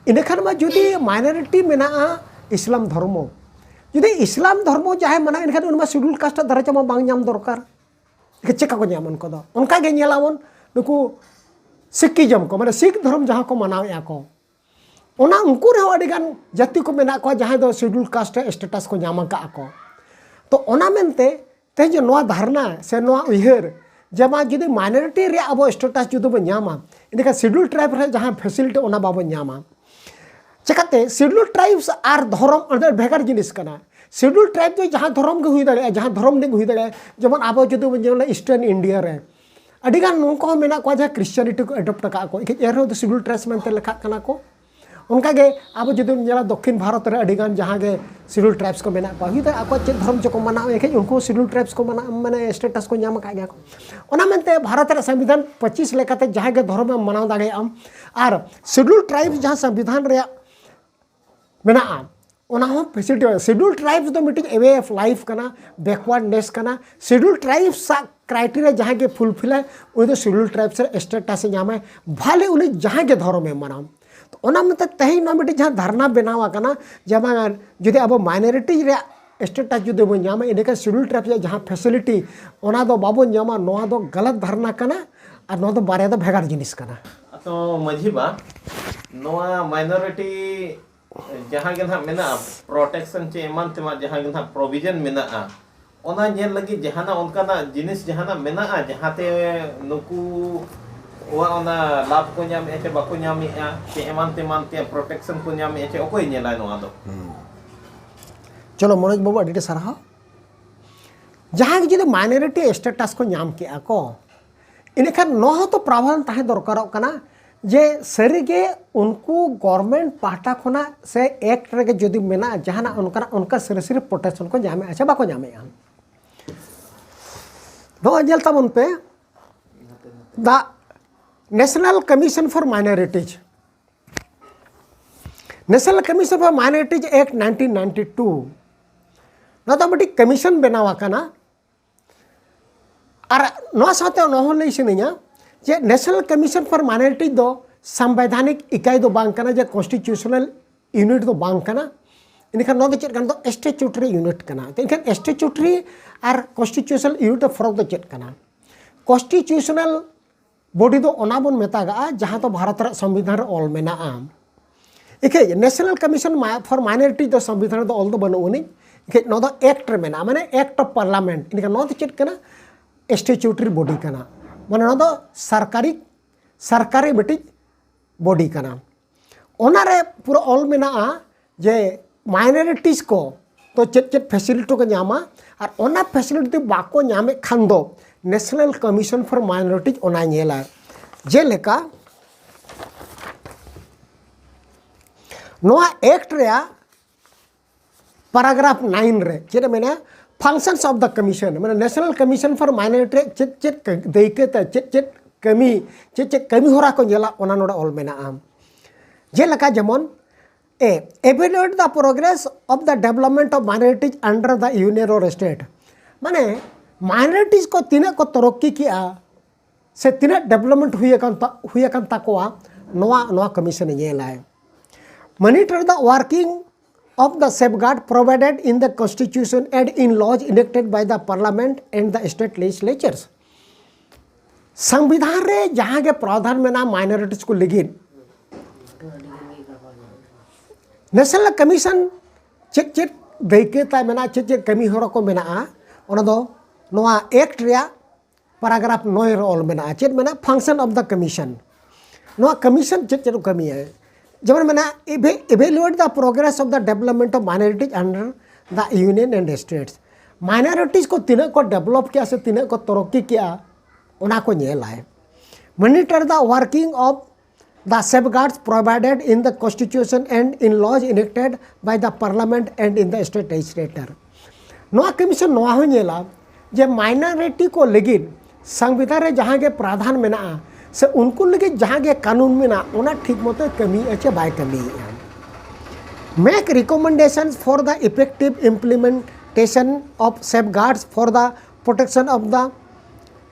ᱤᱱᱟᱹᱠᱷᱟᱱ ᱢᱟ ᱡᱩᱫᱤ ᱢᱟᱭᱱᱚᱨᱤᱴᱤ ᱢᱮᱱᱟᱜᱼᱟ ᱤᱥᱞᱟᱢ ᱫᱷᱚᱨᱢᱚ, ᱡᱩᱫᱤ ᱤᱥᱞᱟᱢ ᱫᱷᱚᱨᱢᱚ ᱡᱟᱦᱟᱸᱭ ᱢᱟᱱᱟᱣ, ᱮᱱᱠᱷᱟᱱ ᱩᱱᱤ ᱢᱟ ᱥᱤᱰᱩᱞ ᱠᱟᱥᱴ ᱫᱟᱨᱡᱟ ᱢᱟ ᱵᱟᱝ ᱧᱟᱢ ᱫᱚᱨᱠᱟᱨ᱾ ᱪᱮᱠᱟ ᱠᱚ ᱧᱟᱢᱟ ᱩᱱᱠᱩ ᱫᱚ? ᱚᱱᱠᱟ ᱜᱮ ᱧᱮᱞᱟᱵᱚᱱ, ᱱᱩᱠᱩ ᱥᱤᱠᱤᱡᱚᱢ ᱠᱚ, ᱢᱟᱱᱮ ᱥᱤᱠᱷ ᱫᱷᱚᱨᱚᱢ ᱡᱟᱦᱟᱸ ᱠᱚ ᱢᱟᱱᱟᱣᱮᱫᱼᱟ ᱠᱚ, ᱚᱱᱟ ᱩᱱᱠᱩ ᱨᱮᱦᱚᱸ ᱟᱹᱰᱤᱜᱟᱱ ᱡᱟᱹᱛᱤ ᱠᱚ ᱢᱮᱱᱟᱜ ᱠᱚᱣᱟ ᱡᱟᱦᱟᱸᱭ ᱫᱚ ᱥᱤᱰᱩᱞ ᱠᱟᱥᱴ ᱨᱮ ᱥᱴᱮᱴᱟᱥ ᱠᱚ ᱧᱟᱢ ᱟᱠᱟᱫ ᱠᱚ᱾ ᱛᱚ ᱚᱱᱟ ᱢᱮᱱᱛᱮ ᱛᱮᱦᱮᱧ ᱡᱮ ᱱᱚᱣᱟ ᱫᱷᱟᱨᱱᱟ ᱥᱮ ᱱᱚᱣᱟ ᱩᱭᱦᱟᱹᱨ ᱡᱮ ᱢᱟ ᱡᱩᱫᱤ ᱢᱟᱭᱱᱚᱨᱤᱴᱤ ᱨᱮᱭᱟᱜ ᱟᱵᱚ ᱥᱴᱮᱴᱟᱥ ᱡᱩᱫᱤ ᱵᱚᱱ ᱧᱟᱢᱟ, ᱮᱸᱰᱮᱠᱷᱟᱱ ᱥᱤᱰᱩᱞ ᱴᱨᱟᱭᱤᱵᱽ ᱨᱮ ᱡᱟᱦᱟᱸ ᱯᱷᱮᱥᱤᱞᱤᱴᱤ ᱚᱱᱟ ᱵᱟᱵᱚᱱ ᱧᱟᱢᱟ᱾ ᱪᱮᱠᱟᱛᱮ ᱥᱤᱰᱩᱞ ᱴᱨᱟᱭᱤᱵᱽᱥ ᱟᱨ ᱫᱷᱚᱨᱚᱢ ᱚᱸᱰᱮ ᱵᱷᱮᱜᱟᱨ ᱡᱤᱱᱤᱥ ᱠᱟᱱᱟ᱾ ᱥᱤᱰᱩᱞ ᱴᱨᱟᱭᱤᱵᱽ ᱫᱚ ᱡᱟᱦᱟᱸ ᱫᱷᱚᱨᱚᱢ ᱜᱮ ᱦᱩᱭ ᱫᱟᱲᱮᱭᱟᱜᱼᱟ, ᱡᱟᱦᱟᱸ ᱫᱷᱚᱨᱚᱢ ᱨᱤᱱᱤᱡ ᱦᱩᱭ ᱫᱟᱲᱮᱭᱟᱜᱼᱟ᱾ ᱡᱮᱢᱚᱱ ᱟᱵᱚ ᱡᱩᱫᱤ ᱵᱚᱱ ᱧᱮᱞᱟ ᱤᱥᱴᱟᱨᱱ ᱤᱱᱰᱤᱭᱟ ᱨᱮ ᱟᱹᱰᱤᱜᱟᱱ ᱱᱚᱝᱠᱟ ᱦᱚᱸ ᱢᱮᱱᱟᱜ ᱠᱚᱣᱟ ᱡᱟᱦᱟᱸ ᱠᱷᱨᱤᱥᱪᱟᱱᱤᱴᱤ ᱠᱚ ᱮᱰᱚᱯᱴ ᱟᱠᱟᱫ ᱠᱚ, ᱮᱱᱠᱷᱟᱱ ᱮᱱᱨᱮᱦᱚᱸ ᱫᱚ ᱥᱤᱰᱩᱞ ᱴᱨᱟᱭᱤᱵᱽᱥ ᱢᱮᱱᱛᱮ ᱞᱮᱠᱷᱟᱜ ᱠᱟᱱᱟ ᱠᱚ᱾ ᱚᱱᱠᱟᱜᱮ ᱟᱵᱚ ᱡᱩᱫᱤ ᱵᱚᱱ ᱧᱮᱞᱟ ᱫᱚᱠᱠᱷᱤᱱ ᱵᱷᱟᱨᱚᱛ ᱨᱮ ᱟᱹᱰᱤᱜᱟᱱ ᱡᱟᱦᱟᱸ ᱜᱮ ᱥᱤᱰᱩᱞ ᱴᱨᱟᱭᱤᱵᱽᱥ ᱠᱚ ᱢᱮᱱᱟᱜ ᱠᱚᱣᱟ, ᱦᱩᱭ ᱫᱟᱲᱮᱭᱟᱜᱼᱟ ᱟᱠᱚᱣᱟᱜ ᱪᱮᱫ ᱫᱷᱚᱨᱚᱢ ᱪᱚᱠᱚ ᱢᱟᱱᱟᱣ, ᱮᱱᱠᱷᱟᱱ ᱩᱱᱠᱩ ᱥᱤᱰᱩᱞ ᱴᱨᱟᱭᱤᱵᱽᱥ ᱠᱚ ᱢᱟᱱᱟᱣ, ᱢᱟᱱᱮ ᱥᱴᱮᱴᱟᱥ ᱠᱚ ᱧᱟᱢ ᱟᱠᱟᱫ ᱜᱮᱭᱟ ᱠᱚ᱾ ᱚᱱᱟ ᱢᱮᱱᱛᱮ ᱵᱷᱟᱨᱚᱛ ᱨᱮᱭᱟᱜ ᱥᱚᱝᱵᱤᱫᱷᱟᱱ ᱯᱚᱸᱪᱤᱥ ᱞᱮᱠᱟᱛᱮ ᱡᱟᱦᱟᱸ ᱜᱮ ᱫᱷᱚᱨᱚᱢᱮᱢ ᱢᱟᱱᱟᱣ ᱫᱟᱲᱮᱭᱟᱜᱼᱟᱢ, ᱟᱨ ᱥᱤᱰᱩᱞ ᱴᱨᱟᱭᱤᱵᱽᱥ ᱡᱟᱦᱟᱸ ᱥᱚᱝᱵᱤᱫᱷᱟᱱ ᱨᱮᱭᱟᱜ ᱢᱮᱱᱟᱜᱼᱟ, ᱚᱱᱟ ᱦᱚᱸ ᱯᱷᱮᱥᱤᱞᱤᱴᱤ᱾ ᱥᱤᱰᱩᱞ ᱴᱨᱟᱭᱤᱵᱽᱥ ᱫᱚ ᱢᱤᱫᱴᱤᱡ ᱣᱮ ᱚᱯᱷ ᱞᱟᱭᱤᱯᱷ ᱠᱟᱱᱟ, ᱵᱮᱠᱣᱟᱨᱰᱱᱮᱥ ᱠᱟᱱᱟ᱾ ᱥᱤᱰᱩᱞ ᱴᱨᱟᱭᱤᱵᱽᱥ ᱟᱜ ᱠᱨᱟᱭᱴᱮᱨᱤᱭᱟ ᱡᱟᱦᱟᱸᱭ ᱜᱮ ᱯᱷᱩᱞᱯᱷᱤᱞᱟᱭ, ᱩᱱᱤ ᱫᱚ ᱥᱤᱰᱩᱞ ᱴᱨᱟᱭᱤᱵᱽᱥ ᱨᱮ ᱥᱴᱮᱴᱟᱥ ᱮ ᱧᱟᱢᱟᱭ, ᱵᱷᱟᱞᱮ ᱩᱱᱤ ᱡᱟᱦᱟᱸᱭ ᱜᱮ ᱫᱷᱚᱨᱚᱢᱮ ᱢᱟᱱᱟᱣ᱾ ᱛᱚ ᱚᱱᱟ ᱢᱮᱱᱛᱮ ᱛᱮᱦᱮᱧ ᱱᱚᱣᱟ ᱢᱤᱫᱴᱤᱡ ᱡᱟᱦᱟᱸ ᱫᱷᱟᱨᱱᱟ ᱵᱮᱱᱟᱣ ᱟᱠᱟᱱᱟ ᱡᱮ ᱵᱟᱝᱟ, ᱡᱩᱫᱤ ᱟᱵᱚ ᱢᱟᱭᱱᱚᱨᱤᱴᱤ ᱨᱮᱭᱟᱜ ᱥᱴᱮᱴᱟᱥ ᱡᱩᱫᱤ ᱵᱚᱱ ᱧᱟᱢᱟ, ᱮᱸᱰᱮᱠᱷᱟᱱ ᱥᱤᱰᱩᱞ ᱴᱨᱟᱭᱤᱵᱽ ᱨᱮᱭᱟᱜ ᱡᱟᱦᱟᱸ ᱯᱷᱮᱥᱤᱞᱤᱴᱤ, ᱚᱱᱟ ᱫᱚ ᱵᱟᱵᱚᱱ ᱧᱟᱢᱟ, ᱱᱚᱣᱟ ᱫᱚ ᱜᱟᱞᱟᱛ ᱫᱷᱟᱨᱱᱟ ᱠᱟᱱᱟ᱾ ᱟᱨ ᱱᱚᱣᱟ ᱫᱚ ᱵᱟᱨᱭᱟ ᱫᱚ ᱵᱷᱮᱜᱟᱨ ᱡᱤᱱᱤᱥ ᱠᱟᱱᱟ᱾ ᱛᱚ ᱢᱟᱹᱡᱷᱤ ᱵᱟ, ᱱᱚᱣᱟ ᱢᱟᱭᱱᱚᱨᱤᱴᱤ ᱡᱟᱦᱟᱸ ᱜᱮ ᱱᱟᱦᱟᱜ ᱢᱮᱱᱟᱜᱼᱟ, ᱯᱨᱚᱴᱮᱠᱥᱚᱱ ᱪᱮ ᱮᱢᱟᱱ ᱛᱮᱢᱟᱱ ᱡᱟᱦᱟᱸ ᱜᱮ ᱱᱟᱦᱟᱜ ᱯᱨᱚᱵᱷᱤᱡᱚᱱ ᱢᱮᱱᱟᱜᱼᱟ, ᱚᱱᱟ ᱧᱮᱞ ᱞᱟᱹᱜᱤᱫ ᱡᱟᱦᱟᱱᱟᱜ ᱚᱱᱠᱟᱱᱟᱜ ᱡᱤᱱᱤᱥ ᱡᱟᱦᱟᱱᱟᱜ ᱢᱮᱱᱟᱜᱼᱟ, ᱡᱟᱦᱟᱸᱛᱮ ᱱᱩᱠᱩᱣᱟᱜ ᱚᱱᱟ ᱞᱟᱵᱷ ᱠᱚ ᱧᱟᱢᱮᱫᱼᱟ ᱪᱮ ᱵᱟᱠᱚ ᱧᱟᱢᱮᱫᱼᱟ, ᱪᱮ ᱮᱢᱟᱱ ᱛᱮᱢᱟᱱ ᱛᱮ ᱯᱨᱚᱴᱮᱠᱥᱚᱱ ᱠᱚ ᱧᱟᱢᱮᱫᱼᱟ, ᱪᱮ ᱚᱠᱚᱭ ᱧᱮᱞᱟᱭ ᱱᱚᱣᱟ ᱫᱚ? ᱪᱚᱞᱚ ᱢᱚᱱᱳᱡᱽ ᱵᱟᱹᱵᱩ, ᱟᱹᱰᱤ ᱟᱹᱰᱤ ᱥᱟᱨᱦᱟᱣ᱾ ᱡᱟᱦᱟᱸ ᱜᱮ ᱡᱩᱫᱤ ᱢᱟᱭᱱᱚᱨᱤᱴᱤ ᱥᱴᱮᱴᱟᱥ ᱠᱚ ᱧᱟᱢ ᱠᱮᱜᱼᱟ ᱠᱚ, ᱤᱱᱟᱹᱠᱷᱟᱱ ᱱᱚᱣᱟ ᱦᱚᱸᱛᱚ ᱯᱨᱟᱣᱫᱷᱟᱱ ᱛᱟᱦᱮᱸ ᱫᱚᱨᱠᱟᱨᱚᱜ ᱠᱟᱱᱟ ᱡᱮ ᱥᱟᱹᱨᱤᱜᱮ ᱩᱱᱠᱩ ᱜᱚᱨᱢᱮᱱᱴ ᱯᱟᱦᱴᱟ ᱠᱷᱚᱱᱟᱜ ᱥᱮ ᱮᱠᱴ ᱨᱮᱜᱮ ᱡᱩᱫᱤ ᱢᱮᱱᱟᱜᱼᱟ ᱡᱟᱦᱟᱱᱟᱜ ᱚᱱᱠᱟᱱᱟᱜ, ᱚᱱᱠᱟ ᱥᱟᱹᱨᱤ ᱥᱟᱹᱨᱤ ᱯᱨᱚᱴᱮᱠᱥᱚᱱ ᱠᱚ ᱧᱟᱢᱮᱫᱼᱟ ᱥᱮ ᱵᱟᱠᱚ ᱧᱟᱢᱮᱫᱼᱟ᱾ ᱱᱚᱜᱼᱚᱭ ᱧᱮᱞ ᱛᱟᱵᱚᱱ ᱯᱮ, the National Commission for Minorities, National Commission for Minorities Act nineteen ninety two, ᱱᱚᱣᱟ ᱫᱚ ᱢᱤᱫᱴᱤᱡ ᱠᱚᱢᱤᱥᱚᱱ ᱵᱮᱱᱟᱣ ᱟᱠᱟᱱᱟ᱾ ᱟᱨ ᱱᱚᱣᱟ ᱥᱟᱶᱛᱮ ᱱᱚᱣᱟ ᱦᱚᱸ ᱞᱟᱹᱭ ᱥᱟᱱᱟᱧᱟ ᱡᱮ National Commission for Minorities ᱫᱚ ᱥᱟᱝᱵᱤᱫᱷᱟᱱᱤᱠ ᱤᱠᱟᱭ ᱫᱚ ᱵᱟᱝ ᱠᱟᱱᱟ, ᱡᱮ ᱠᱚᱱᱥᱴᱤᱴᱤᱭᱩᱥᱚᱱᱟᱞ ᱤᱭᱩᱱᱤᱴ ᱫᱚ ᱵᱟᱝ ᱠᱟᱱᱟ᱾ ᱮᱱᱠᱷᱟᱱ ᱱᱚᱣᱟ ᱫᱚ ᱪᱮᱫ ᱠᱟᱱᱟ? ᱫᱚ ᱥᱴᱮᱪᱩᱴᱟᱨᱤ ᱤᱭᱩᱱᱤᱴ ᱠᱟᱱᱟ᱾ ᱮᱱᱠᱷᱟᱱ ᱥᱴᱮᱪᱩᱴᱟᱨᱤ ᱟᱨ ᱠᱚᱱᱥᱴᱤᱴᱤᱭᱩᱥᱚᱱᱟᱞ ᱤᱭᱩᱱᱤᱴ ᱫᱚ ᱯᱷᱟᱨᱟᱠ ᱫᱚ ᱪᱮᱫ ᱠᱟᱱᱟ? ᱠᱚᱱᱥᱴᱤᱴᱤᱭᱩᱥᱚᱱᱟᱞ ᱵᱚᱰᱤ ᱫᱚ ᱚᱱᱟ ᱵᱚᱱ ᱢᱮᱛᱟᱜᱟᱜᱼᱟ ᱡᱟᱦᱟᱸ ᱫᱚ ᱵᱷᱟᱨᱚᱛ ᱨᱮᱭᱟᱜ ᱥᱚᱝᱵᱤᱫᱷᱟᱱ ᱨᱮ ᱚᱞ ᱢᱮᱱᱟᱜᱼᱟ᱾ ᱮᱠᱷᱮᱡ ᱱᱮᱥᱱᱟᱞ ᱠᱚᱢᱤᱥᱚᱱ ᱯᱷᱚᱨ ᱢᱟᱭᱱᱚᱨᱤᱴᱤ ᱫᱚ ᱥᱚᱝᱵᱤᱫᱷᱟᱱ ᱨᱮᱫᱚ ᱚᱞ ᱫᱚ ᱵᱟᱹᱱᱩᱜ ᱟᱹᱱᱤᱡ, ᱮᱠᱷᱮᱡ ᱱᱚᱣᱟ ᱫᱚ ᱮᱠᱴ ᱨᱮ ᱢᱮᱱᱟᱜᱼᱟ, ᱢᱟᱱᱮ ᱮᱠᱴ ᱚᱯᱷ ᱯᱟᱨᱞᱟᱢᱮᱱᱴ᱾ ᱮᱱᱠᱷᱟᱱ ᱱᱚᱣᱟ ᱫᱚ ᱪᱮᱫ ᱠᱟᱱᱟ? ᱥᱴᱮᱪᱩᱴᱟᱨᱤ ᱵᱚᱰᱤ ᱠᱟᱱᱟ, ᱢᱟᱱᱮ ᱱᱚᱣᱟ ᱫᱚ ᱥᱚᱨᱠᱟᱨᱤ ᱥᱚᱨᱠᱟᱨᱤ ᱢᱤᱫᱴᱤᱡ ᱵᱚᱰᱤ ᱠᱟᱱᱟ᱾ ᱚᱱᱟᱨᱮ ᱯᱩᱨᱟᱹ ᱚᱞ ᱢᱮᱱᱟᱜᱼᱟ ᱡᱮ ᱢᱟᱭᱱᱚᱨᱤᱴᱤᱡᱽ ᱠᱚ ᱫᱚ ᱪᱮᱫ ᱪᱮᱫ ᱯᱷᱮᱥᱤᱞᱤᱴᱤ ᱠᱚ ᱧᱟᱢᱟ, ᱟᱨ ᱚᱱᱟ ᱯᱷᱮᱥᱤᱞᱤᱴᱤ ᱵᱟᱠᱚ ᱧᱟᱢᱮᱫ ᱠᱷᱟᱱ ᱫᱚ ᱱᱮᱥᱱᱟᱞ ᱠᱚᱢᱤᱥᱚᱱ ᱯᱷᱚᱨ ᱢᱟᱭᱱᱚᱨᱤᱴᱤᱡᱽ ᱚᱱᱟᱭ ᱧᱮᱞᱟ᱾ ᱡᱮᱞᱮᱠᱟ ᱱᱚᱣᱟ ᱮᱠᱴ ᱨᱮᱭᱟᱜ ᱯᱟᱨᱟᱜᱨᱟᱯᱷ ᱱᱟᱭᱤᱱ ᱨᱮ ᱪᱮᱫ ᱮ ᱢᱮᱱᱟ? Functions of the Commission, ᱢᱟᱱᱮ ᱱᱮᱥᱱᱟᱞ ᱠᱚᱢᱤᱥᱚᱱ ᱯᱷᱚᱨ ᱢᱟᱭᱱᱚᱨᱤᱴᱤ ᱪᱮᱫ ᱪᱮᱫ ᱫᱟᱹᱭᱠᱟᱹ ᱛᱮ, ᱪᱮᱫ ᱪᱮᱫ ᱠᱟᱹᱢᱤ, ᱪᱮᱫ ᱪᱮᱫ ᱠᱟᱹᱢᱤ ᱦᱚᱨᱟ ᱠᱚ ᱧᱮᱞᱟ, ᱚᱱᱟ ᱱᱚᱰᱮ ᱚᱞ ᱢᱮᱱᱟᱜᱼᱟ᱾ ᱡᱮᱞᱮᱠᱟ ᱡᱮᱢᱚᱱ, A, evaluate the progress of the development of minorities under the union or state, ᱢᱟᱱᱮ ᱢᱟᱭᱱᱚᱨᱤᱴᱤᱡᱽ ᱠᱚ ᱛᱤᱱᱟᱹᱜ ᱠᱚ ᱛᱚᱨᱚᱠᱠᱤ ᱠᱮᱜᱼᱟ ᱥᱮ ᱛᱤᱱᱟᱹᱜ ᱰᱮᱵᱷᱞᱚᱯᱢᱮᱱᱴ ᱦᱩᱭ ᱟᱠᱟᱱ ᱛᱟ- ᱦᱩᱭ ᱟᱠᱟᱱ ᱛᱟᱠᱚᱣᱟ, ᱱᱚᱣᱟ ᱱᱚᱣᱟ ᱠᱚᱢᱤᱥᱚᱱᱮ ᱧᱮᱞᱟᱭ᱾ Monitor the working of the safeguard provided in the constitution and in laws enacted by the parliament and the state legislatures. ᱥᱚᱝᱵᱤᱫᱷᱟᱱ ᱨᱮ ᱡᱟᱦᱟᱸ ᱜᱮ ᱯᱨᱟᱣᱫᱷᱟᱱ ᱢᱮᱱᱟᱜᱼᱟ ᱢᱟᱭᱱᱚᱨᱤᱴᱤᱡᱽ ᱠᱚ ᱞᱟᱹᱜᱤᱫ, ᱱᱮᱥᱱᱟᱞ ᱠᱚᱢᱤᱥᱚᱱ ᱪᱮᱫ ᱪᱮᱫ ᱫᱟᱹᱭᱠᱟᱹ ᱛᱟᱭ ᱢᱮᱱᱟᱜᱼᱟ, ᱪᱮᱫ ᱪᱮᱫ ᱠᱟᱹᱢᱤ ᱦᱚᱨᱟ ᱠᱚ ᱢᱮᱱᱟᱜᱼᱟ, ᱚᱱᱟ ᱫᱚ ᱱᱚᱣᱟ ᱮᱠᱴ ᱨᱮᱭᱟᱜ ᱯᱮᱨᱟᱜᱨᱟᱯᱷ ᱱᱚᱭ ᱨᱮ ᱚᱞ ᱢᱮᱱᱟᱜᱼᱟ᱾ ᱪᱮᱫ ᱢᱮᱱᱟᱜᱼᱟ? Function of the commission. ᱱᱚᱣᱟ ᱠᱚᱢᱤᱥᱚᱱ ᱪᱮᱫ ᱪᱮᱫ ᱠᱚ ᱠᱟᱹᱢᱤᱭᱟ? ᱡᱮᱢᱚᱱ ᱢᱮᱱᱟᱜᱼᱟ, evaluate the progress of the development of minorities under the union and states. Minorities ᱠᱚ ᱛᱤᱱᱟᱹᱜ ᱠᱚ ᱰᱮᱵᱷᱞᱚᱯ ᱠᱮᱜᱼᱟ ᱥᱮ ᱛᱤᱱᱟᱹᱜ ᱠᱚ ᱛᱚᱨᱚᱠᱠᱤ ᱠᱮᱜᱼᱟ, ᱚᱱᱟ ᱠᱚ ᱧᱮᱞᱟᱭ᱾ Monitor the working of the safeguards provided in the constitution and in laws enacted by the parliament and in the state legislature. ᱱᱚᱣᱟ ᱠᱚᱢᱤᱥᱚᱱ ᱱᱚᱣᱟ ᱦᱚᱸ ᱧᱮᱞᱟ ᱡᱮ ᱢᱟᱭᱱᱚᱨᱤᱴᱤ ᱠᱚ ᱞᱟᱹᱜᱤᱫ ᱥᱚᱝᱵᱤᱫᱷᱟᱱ ᱨᱮ ᱡᱟᱦᱟᱸ ᱜᱮ ᱯᱨᱟᱫᱷᱟᱱ ᱢᱮᱱᱟᱜᱼᱟ ᱥᱮ ᱩᱱᱠᱩ ᱞᱟᱹᱜᱤᱫ ᱡᱟᱦᱟᱸ ᱜᱮ ᱠᱟᱹᱱᱩᱱ ᱢᱮᱱᱟᱜᱼᱟ, ᱚᱱᱟ ᱴᱷᱤᱠ ᱢᱚᱛᱚᱭ ᱠᱟᱹᱢᱤᱭᱮᱫᱼᱟ ᱪᱮ ᱵᱟᱭ ᱠᱟᱹᱢᱤᱭᱮᱫᱼᱟ᱾ Make recommendations for the effective implementation of safeguards for the protection of the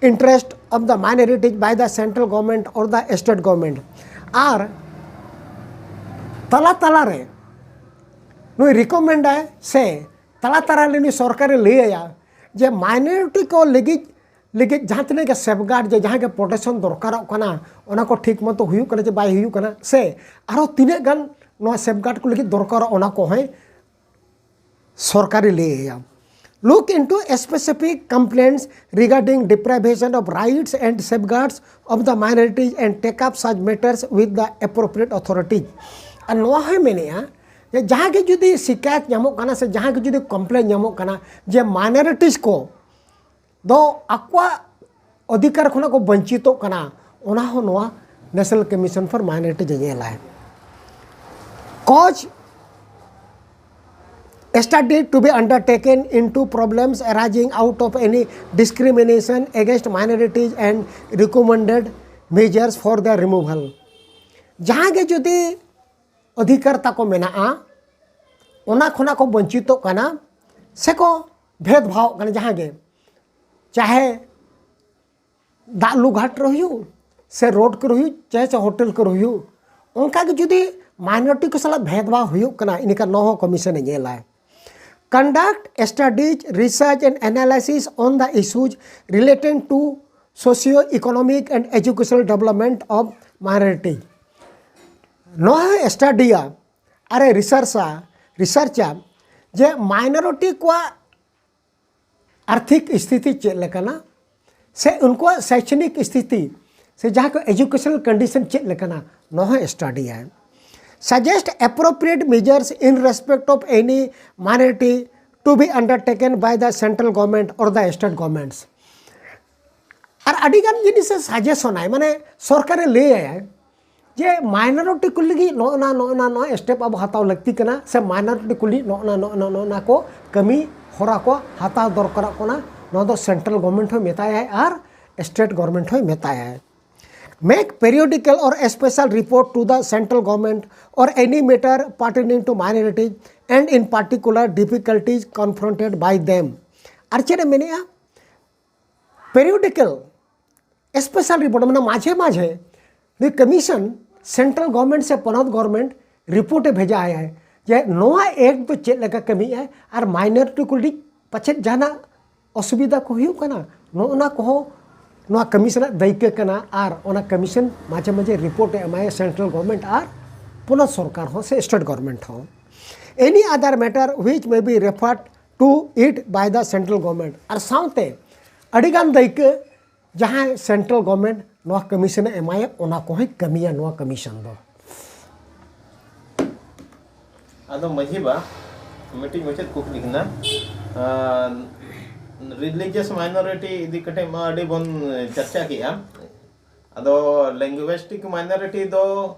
interest of the minorities by the central government or the state government. ᱟᱨ ᱛᱟᱞᱟ ᱛᱟᱞᱟᱨᱮ ᱱᱩᱭ ᱨᱤᱠᱚᱢᱮᱱᱰᱟᱭ ᱥᱮ ᱛᱟᱞᱟ ᱛᱟᱞᱟᱨᱮ ᱱᱩᱭ ᱥᱚᱨᱠᱟᱨᱮ ᱞᱟᱹᱭᱟᱭᱟ ᱡᱮ ᱢᱟᱭᱱᱚᱨᱤᱴᱤ ᱠᱚ ᱞᱟᱹᱜᱤᱫ ᱞᱟᱹᱜᱤᱫ ᱡᱟᱦᱟᱸ ᱛᱤᱱᱟᱹᱜ ᱜᱮ ᱥᱮᱯᱷᱜᱟᱨᱰ ᱡᱮ ᱡᱟᱦᱟᱸ ᱜᱮ ᱯᱨᱚᱴᱮᱠᱥᱚᱱ ᱫᱚᱨᱠᱟᱨᱚᱜ ᱠᱟᱱᱟ, ᱚᱱᱟ ᱠᱚ ᱴᱷᱤᱠ ᱢᱚᱛᱚ ᱦᱩᱭᱩᱜ ᱠᱟᱱᱟ ᱪᱮ ᱵᱟᱭ ᱦᱩᱭᱩᱜ ᱠᱟᱱᱟ, ᱥᱮ ᱟᱨᱦᱚᱸ ᱛᱤᱱᱟᱹᱜ ᱜᱟᱱ ᱱᱚᱣᱟ ᱥᱮᱯᱷᱜᱟᱨᱰ ᱠᱚ ᱞᱟᱹᱜᱤᱫ ᱫᱚᱨᱠᱟᱨᱚᱜ, ᱚᱱᱟ ᱠᱚᱦᱚᱸᱭ ᱥᱚᱨᱠᱟᱨᱮ ᱞᱟᱹᱭ ᱟᱭᱟ᱾ Look into specific complaints regarding deprivation of rights and safeguards of the minorities and take up such matters with the appropriate authorities. ᱟᱨ ᱱᱚᱣᱟ ᱦᱚᱸᱭ ᱢᱮᱱᱮᱜᱼᱟ ᱡᱮ ᱡᱟᱦᱟᱸ ᱜᱮ ᱡᱩᱫᱤ ᱥᱤᱠᱟᱭᱚᱛ ᱧᱟᱢᱚᱜ ᱠᱟᱱᱟ ᱥᱮ ᱡᱟᱦᱟᱸ ᱜᱮ ᱡᱩᱫᱤ ᱠᱚᱢᱯᱞᱮᱱ ᱧᱟᱢᱚᱜ ᱠᱟᱱᱟ ᱡᱮ ᱢᱟᱭᱱᱚᱨᱤᱴᱤᱡᱽ ᱠᱚ ᱫᱚ ᱟᱠᱚᱣᱟᱜ ᱚᱫᱷᱤᱠᱟᱨ ᱠᱷᱚᱱᱟᱜ ᱠᱚ ᱵᱚᱧᱪᱤᱛᱚᱜ ᱠᱟᱱᱟ, ᱚᱱᱟ ᱦᱚᱸ ᱱᱚᱣᱟ National Commission for Minority ᱧᱮᱧᱮᱞᱟᱭ᱾ Cause study to be undertaken into problems arising out of any discrimination against minorities and recommended measures for their removal. ᱡᱟᱦᱟᱸ ᱜᱮ ᱡᱩᱫᱤ ᱚᱫᱷᱤᱠᱟᱨ ᱛᱟᱠᱚ ᱢᱮᱱᱟᱜᱼᱟ, ᱚᱱᱟ ᱠᱷᱚᱱᱟᱜ ᱠᱚ ᱵᱚᱧᱪᱤᱛᱚᱜ ᱠᱟᱱᱟ ᱥᱮᱠᱚ ᱵᱷᱮᱫᱽ ᱵᱷᱟᱣᱚᱜ ᱠᱟᱱᱟ, ᱡᱟᱦᱟᱸ ᱜᱮ, ᱪᱟᱦᱮ ᱫᱟᱜ ᱞᱩ ᱜᱷᱟᱴ ᱨᱮ ᱦᱩᱭᱩᱜ, ᱥᱮ ᱨᱳᱰ ᱠᱚᱨᱮ ᱦᱩᱭᱩᱜ, ᱪᱟᱦᱮ ᱥᱮ ᱦᱳᱴᱮᱞ ᱠᱚᱨᱮ ᱦᱩᱭᱩᱜ, ᱚᱱᱠᱟ ᱜᱮ ᱡᱩᱫᱤ ᱢᱟᱭᱱᱚᱨᱤᱴᱤ ᱠᱚ ᱥᱟᱞᱟᱜ ᱵᱷᱮᱫᱽ ᱵᱷᱟᱣ ᱦᱩᱭᱩᱜ ᱠᱟᱱᱟ, ᱤᱱᱟᱹᱠᱷᱟᱱ ᱱᱚᱣᱟ ᱦᱚᱸ ᱠᱚᱢᱤᱥᱚᱱᱮ ᱧᱮᱞᱟᱭ᱾ Conduct studies, research and analysis on the issues relating to socio-economic and educational development of minority. ᱱᱚᱣᱟ ᱦᱚᱸ ᱥᱴᱟᱰᱤᱭᱟ, ᱟᱨᱮ ᱨᱤᱥᱟᱨᱪᱟ, ᱨᱤᱥᱟᱨᱪᱟ ᱡᱮ ᱢᱟᱭᱱᱚᱨᱤᱴᱤ ᱠᱚᱣᱟᱜ ᱟᱨᱛᱷᱤᱠ ᱥᱛᱷᱤᱛᱤ ᱪᱮᱫ ᱞᱮᱠᱟᱱᱟ, ᱥᱮ ᱩᱱᱠᱩᱣᱟᱜ ᱥᱟᱭᱪᱷᱱᱤᱠ ᱥᱛᱷᱤᱛᱤ, ᱥᱮ ᱡᱟᱦᱟᱸ ᱠᱚ educational condition ᱪᱮᱫ ᱞᱮᱠᱟᱱᱟ, ᱱᱚᱣᱟ ᱦᱚᱸ ᱥᱴᱟᱰᱤᱭᱟᱭ᱾ Suggest appropriate measures in respect of any minority to be undertaken by the central government or the state governments. ᱟᱨ ᱟᱹᱰᱤ ᱜᱟᱱ ᱡᱤᱱᱤᱥ ᱮ ᱥᱟᱡᱮᱥᱚᱱᱟᱭ, ᱢᱟᱱᱮ ᱥᱚᱨᱠᱟᱨᱮ ᱞᱟᱹᱭᱟᱭ ᱡᱮ ᱢᱟᱭᱱᱚᱨᱤᱴᱤ ᱠᱚ ᱞᱟᱹᱜᱤᱫ ᱱᱚᱜᱼᱚ ᱱᱟ ᱱᱚᱜᱼᱚ ᱱᱟ ᱱᱚᱣᱟ ᱥᱴᱮᱯ ᱟᱵᱚ ᱦᱟᱛᱟᱣ ᱞᱟᱹᱠᱛᱤ ᱠᱟᱱᱟ, ᱥᱮ ᱢᱟᱭᱱᱚᱨᱤᱴᱤ ᱠᱚ ᱞᱟᱹᱜᱤᱫ ᱱᱚᱜᱼᱚ ᱱᱟ ᱱᱚᱜᱼᱚ ᱱᱟ ᱱᱚᱜᱼᱚ ᱱᱟ ᱠᱚ ᱠᱟᱹᱢᱤ ᱦᱚᱨᱟ ᱠᱚ ᱦᱟᱛᱟᱣ ᱫᱚᱨᱠᱟᱨᱚᱜ ᱠᱟᱱᱟ᱾ ᱱᱚᱣᱟ ᱫᱚ ᱥᱮᱱᱴᱨᱟᱞ ᱜᱚᱵᱷᱚᱨᱱᱢᱮᱱᱴ ᱦᱚᱸᱭ ᱢᱮᱛᱟᱭᱟᱭ ᱟᱨ ᱥᱴᱮᱴ ᱜᱚᱵᱷᱚᱨᱱᱢᱮᱱᱴ ᱦᱚᱸᱭ ᱢᱮᱛᱟᱭᱟᱭ᱾ Make periodical or special report to the central government or any matter pertaining to minorities and in particular difficulties confronted by them. ᱟᱨ ᱪᱮᱫ ᱮ ᱢᱮᱱᱮᱜᱼᱟ? ᱯᱮᱨᱤᱭᱳᱰᱤᱠᱟᱞ ᱥᱯᱮᱥᱟᱞ ᱨᱤᱯᱳᱨᱴ, ᱢᱟᱱᱮ ᱢᱟᱡᱷᱮ ᱢᱟᱡᱷᱮ ᱱᱩᱭ ᱠᱚᱢᱤᱥᱚᱱ ᱥᱮᱱᱴᱨᱟᱞ ᱜᱚᱵᱷᱚᱨᱱᱢᱮᱱᱴ ᱥᱮ ᱯᱚᱱᱚᱛ ᱜᱚᱵᱷᱚᱨᱱᱢᱮᱱᱴ ᱨᱤᱯᱳᱨᱴ ᱮ ᱵᱷᱮᱡᱟ ᱟᱭᱟᱭ ᱡᱮ ᱱᱚᱣᱟ ᱮᱠᱴ ᱫᱚ ᱪᱮᱫ ᱞᱮᱠᱟ ᱠᱟᱹᱢᱤᱭᱮᱫᱼᱟᱭ ᱟᱨ ᱢᱟᱭᱱᱚᱨᱤᱴᱤ ᱠᱚ ᱞᱟᱹᱜᱤᱫ ᱯᱟᱪᱮᱫ ᱡᱟᱦᱟᱱᱟᱜ ᱚᱥᱩᱵᱤᱫᱷᱟ ᱠᱚ ᱦᱩᱭᱩᱜ ᱠᱟᱱᱟ, ᱱᱚᱜᱼᱚ ᱱᱟ ᱠᱚᱦᱚᱸ ᱱᱚᱣᱟ ᱠᱚᱢᱤᱥᱚᱱᱟᱜ ᱫᱟᱹᱭᱠᱟᱹ ᱠᱟᱱᱟ᱾ ᱟᱨ ᱚᱱᱟ ᱠᱚᱢᱤᱥᱚᱱ ᱢᱟᱡᱷᱮ ᱢᱟᱡᱷᱮ ᱨᱤᱯᱳᱨᱴ ᱮ ᱮᱢᱟᱭᱟ ᱥᱮᱱᱴᱨᱟᱞ ᱜᱚᱵᱷᱚᱨᱱᱢᱮᱱᱴ ᱟᱨ ᱯᱚᱱᱚᱛ ᱥᱚᱨᱠᱟᱨ ᱦᱚᱸ ᱥᱮ ᱥᱴᱮᱴ ᱜᱚᱵᱷᱚᱨᱱᱢᱮᱱᱴ ᱦᱚᱸ᱾ Any other matter which may be referred to it by the central government. ᱟᱨ ᱥᱟᱶᱛᱮ ᱟᱹᱰᱤᱜᱟᱱ ᱫᱟᱹᱭᱠᱟᱹ ᱡᱟᱦᱟᱸᱭ ᱥᱮᱱᱴᱨᱟᱞ ᱜᱚᱵᱷᱚᱨᱱᱢᱮᱱᱴ ᱱᱚᱣᱟ ᱠᱚᱢᱤᱥᱚᱱᱮ ᱮᱢᱟᱭᱟ, ᱚᱱᱟ ᱠᱚᱦᱚᱸᱭ ᱠᱟᱹᱢᱤᱭᱟ ᱱᱚᱣᱟ ᱠᱚᱢᱤᱥᱚᱱ ᱫᱚ᱾ ᱟᱫᱚ ᱢᱟᱹᱡᱷᱤ ᱵᱟ, ᱢᱤᱫᱴᱤᱡ ᱢᱩᱪᱟᱹᱫ ᱠᱩᱠᱞᱤ ᱠᱟᱱᱟ᱾ ᱨᱤᱞᱤᱡᱤᱭᱟᱥ ᱢᱟᱭᱱᱚᱨᱤᱴᱤ ᱤᱫᱤ ᱠᱟᱛᱮ ᱢᱟ ᱟᱹᱰᱤ ᱵᱚᱱ ᱪᱟᱨᱪᱟ ᱠᱮᱜᱼᱟ᱾ ᱟᱫᱚ ᱞᱤᱝᱜᱩᱭᱮᱥᱴᱤᱠ ᱢᱟᱭᱱᱚᱨᱤᱴᱤ ᱫᱚ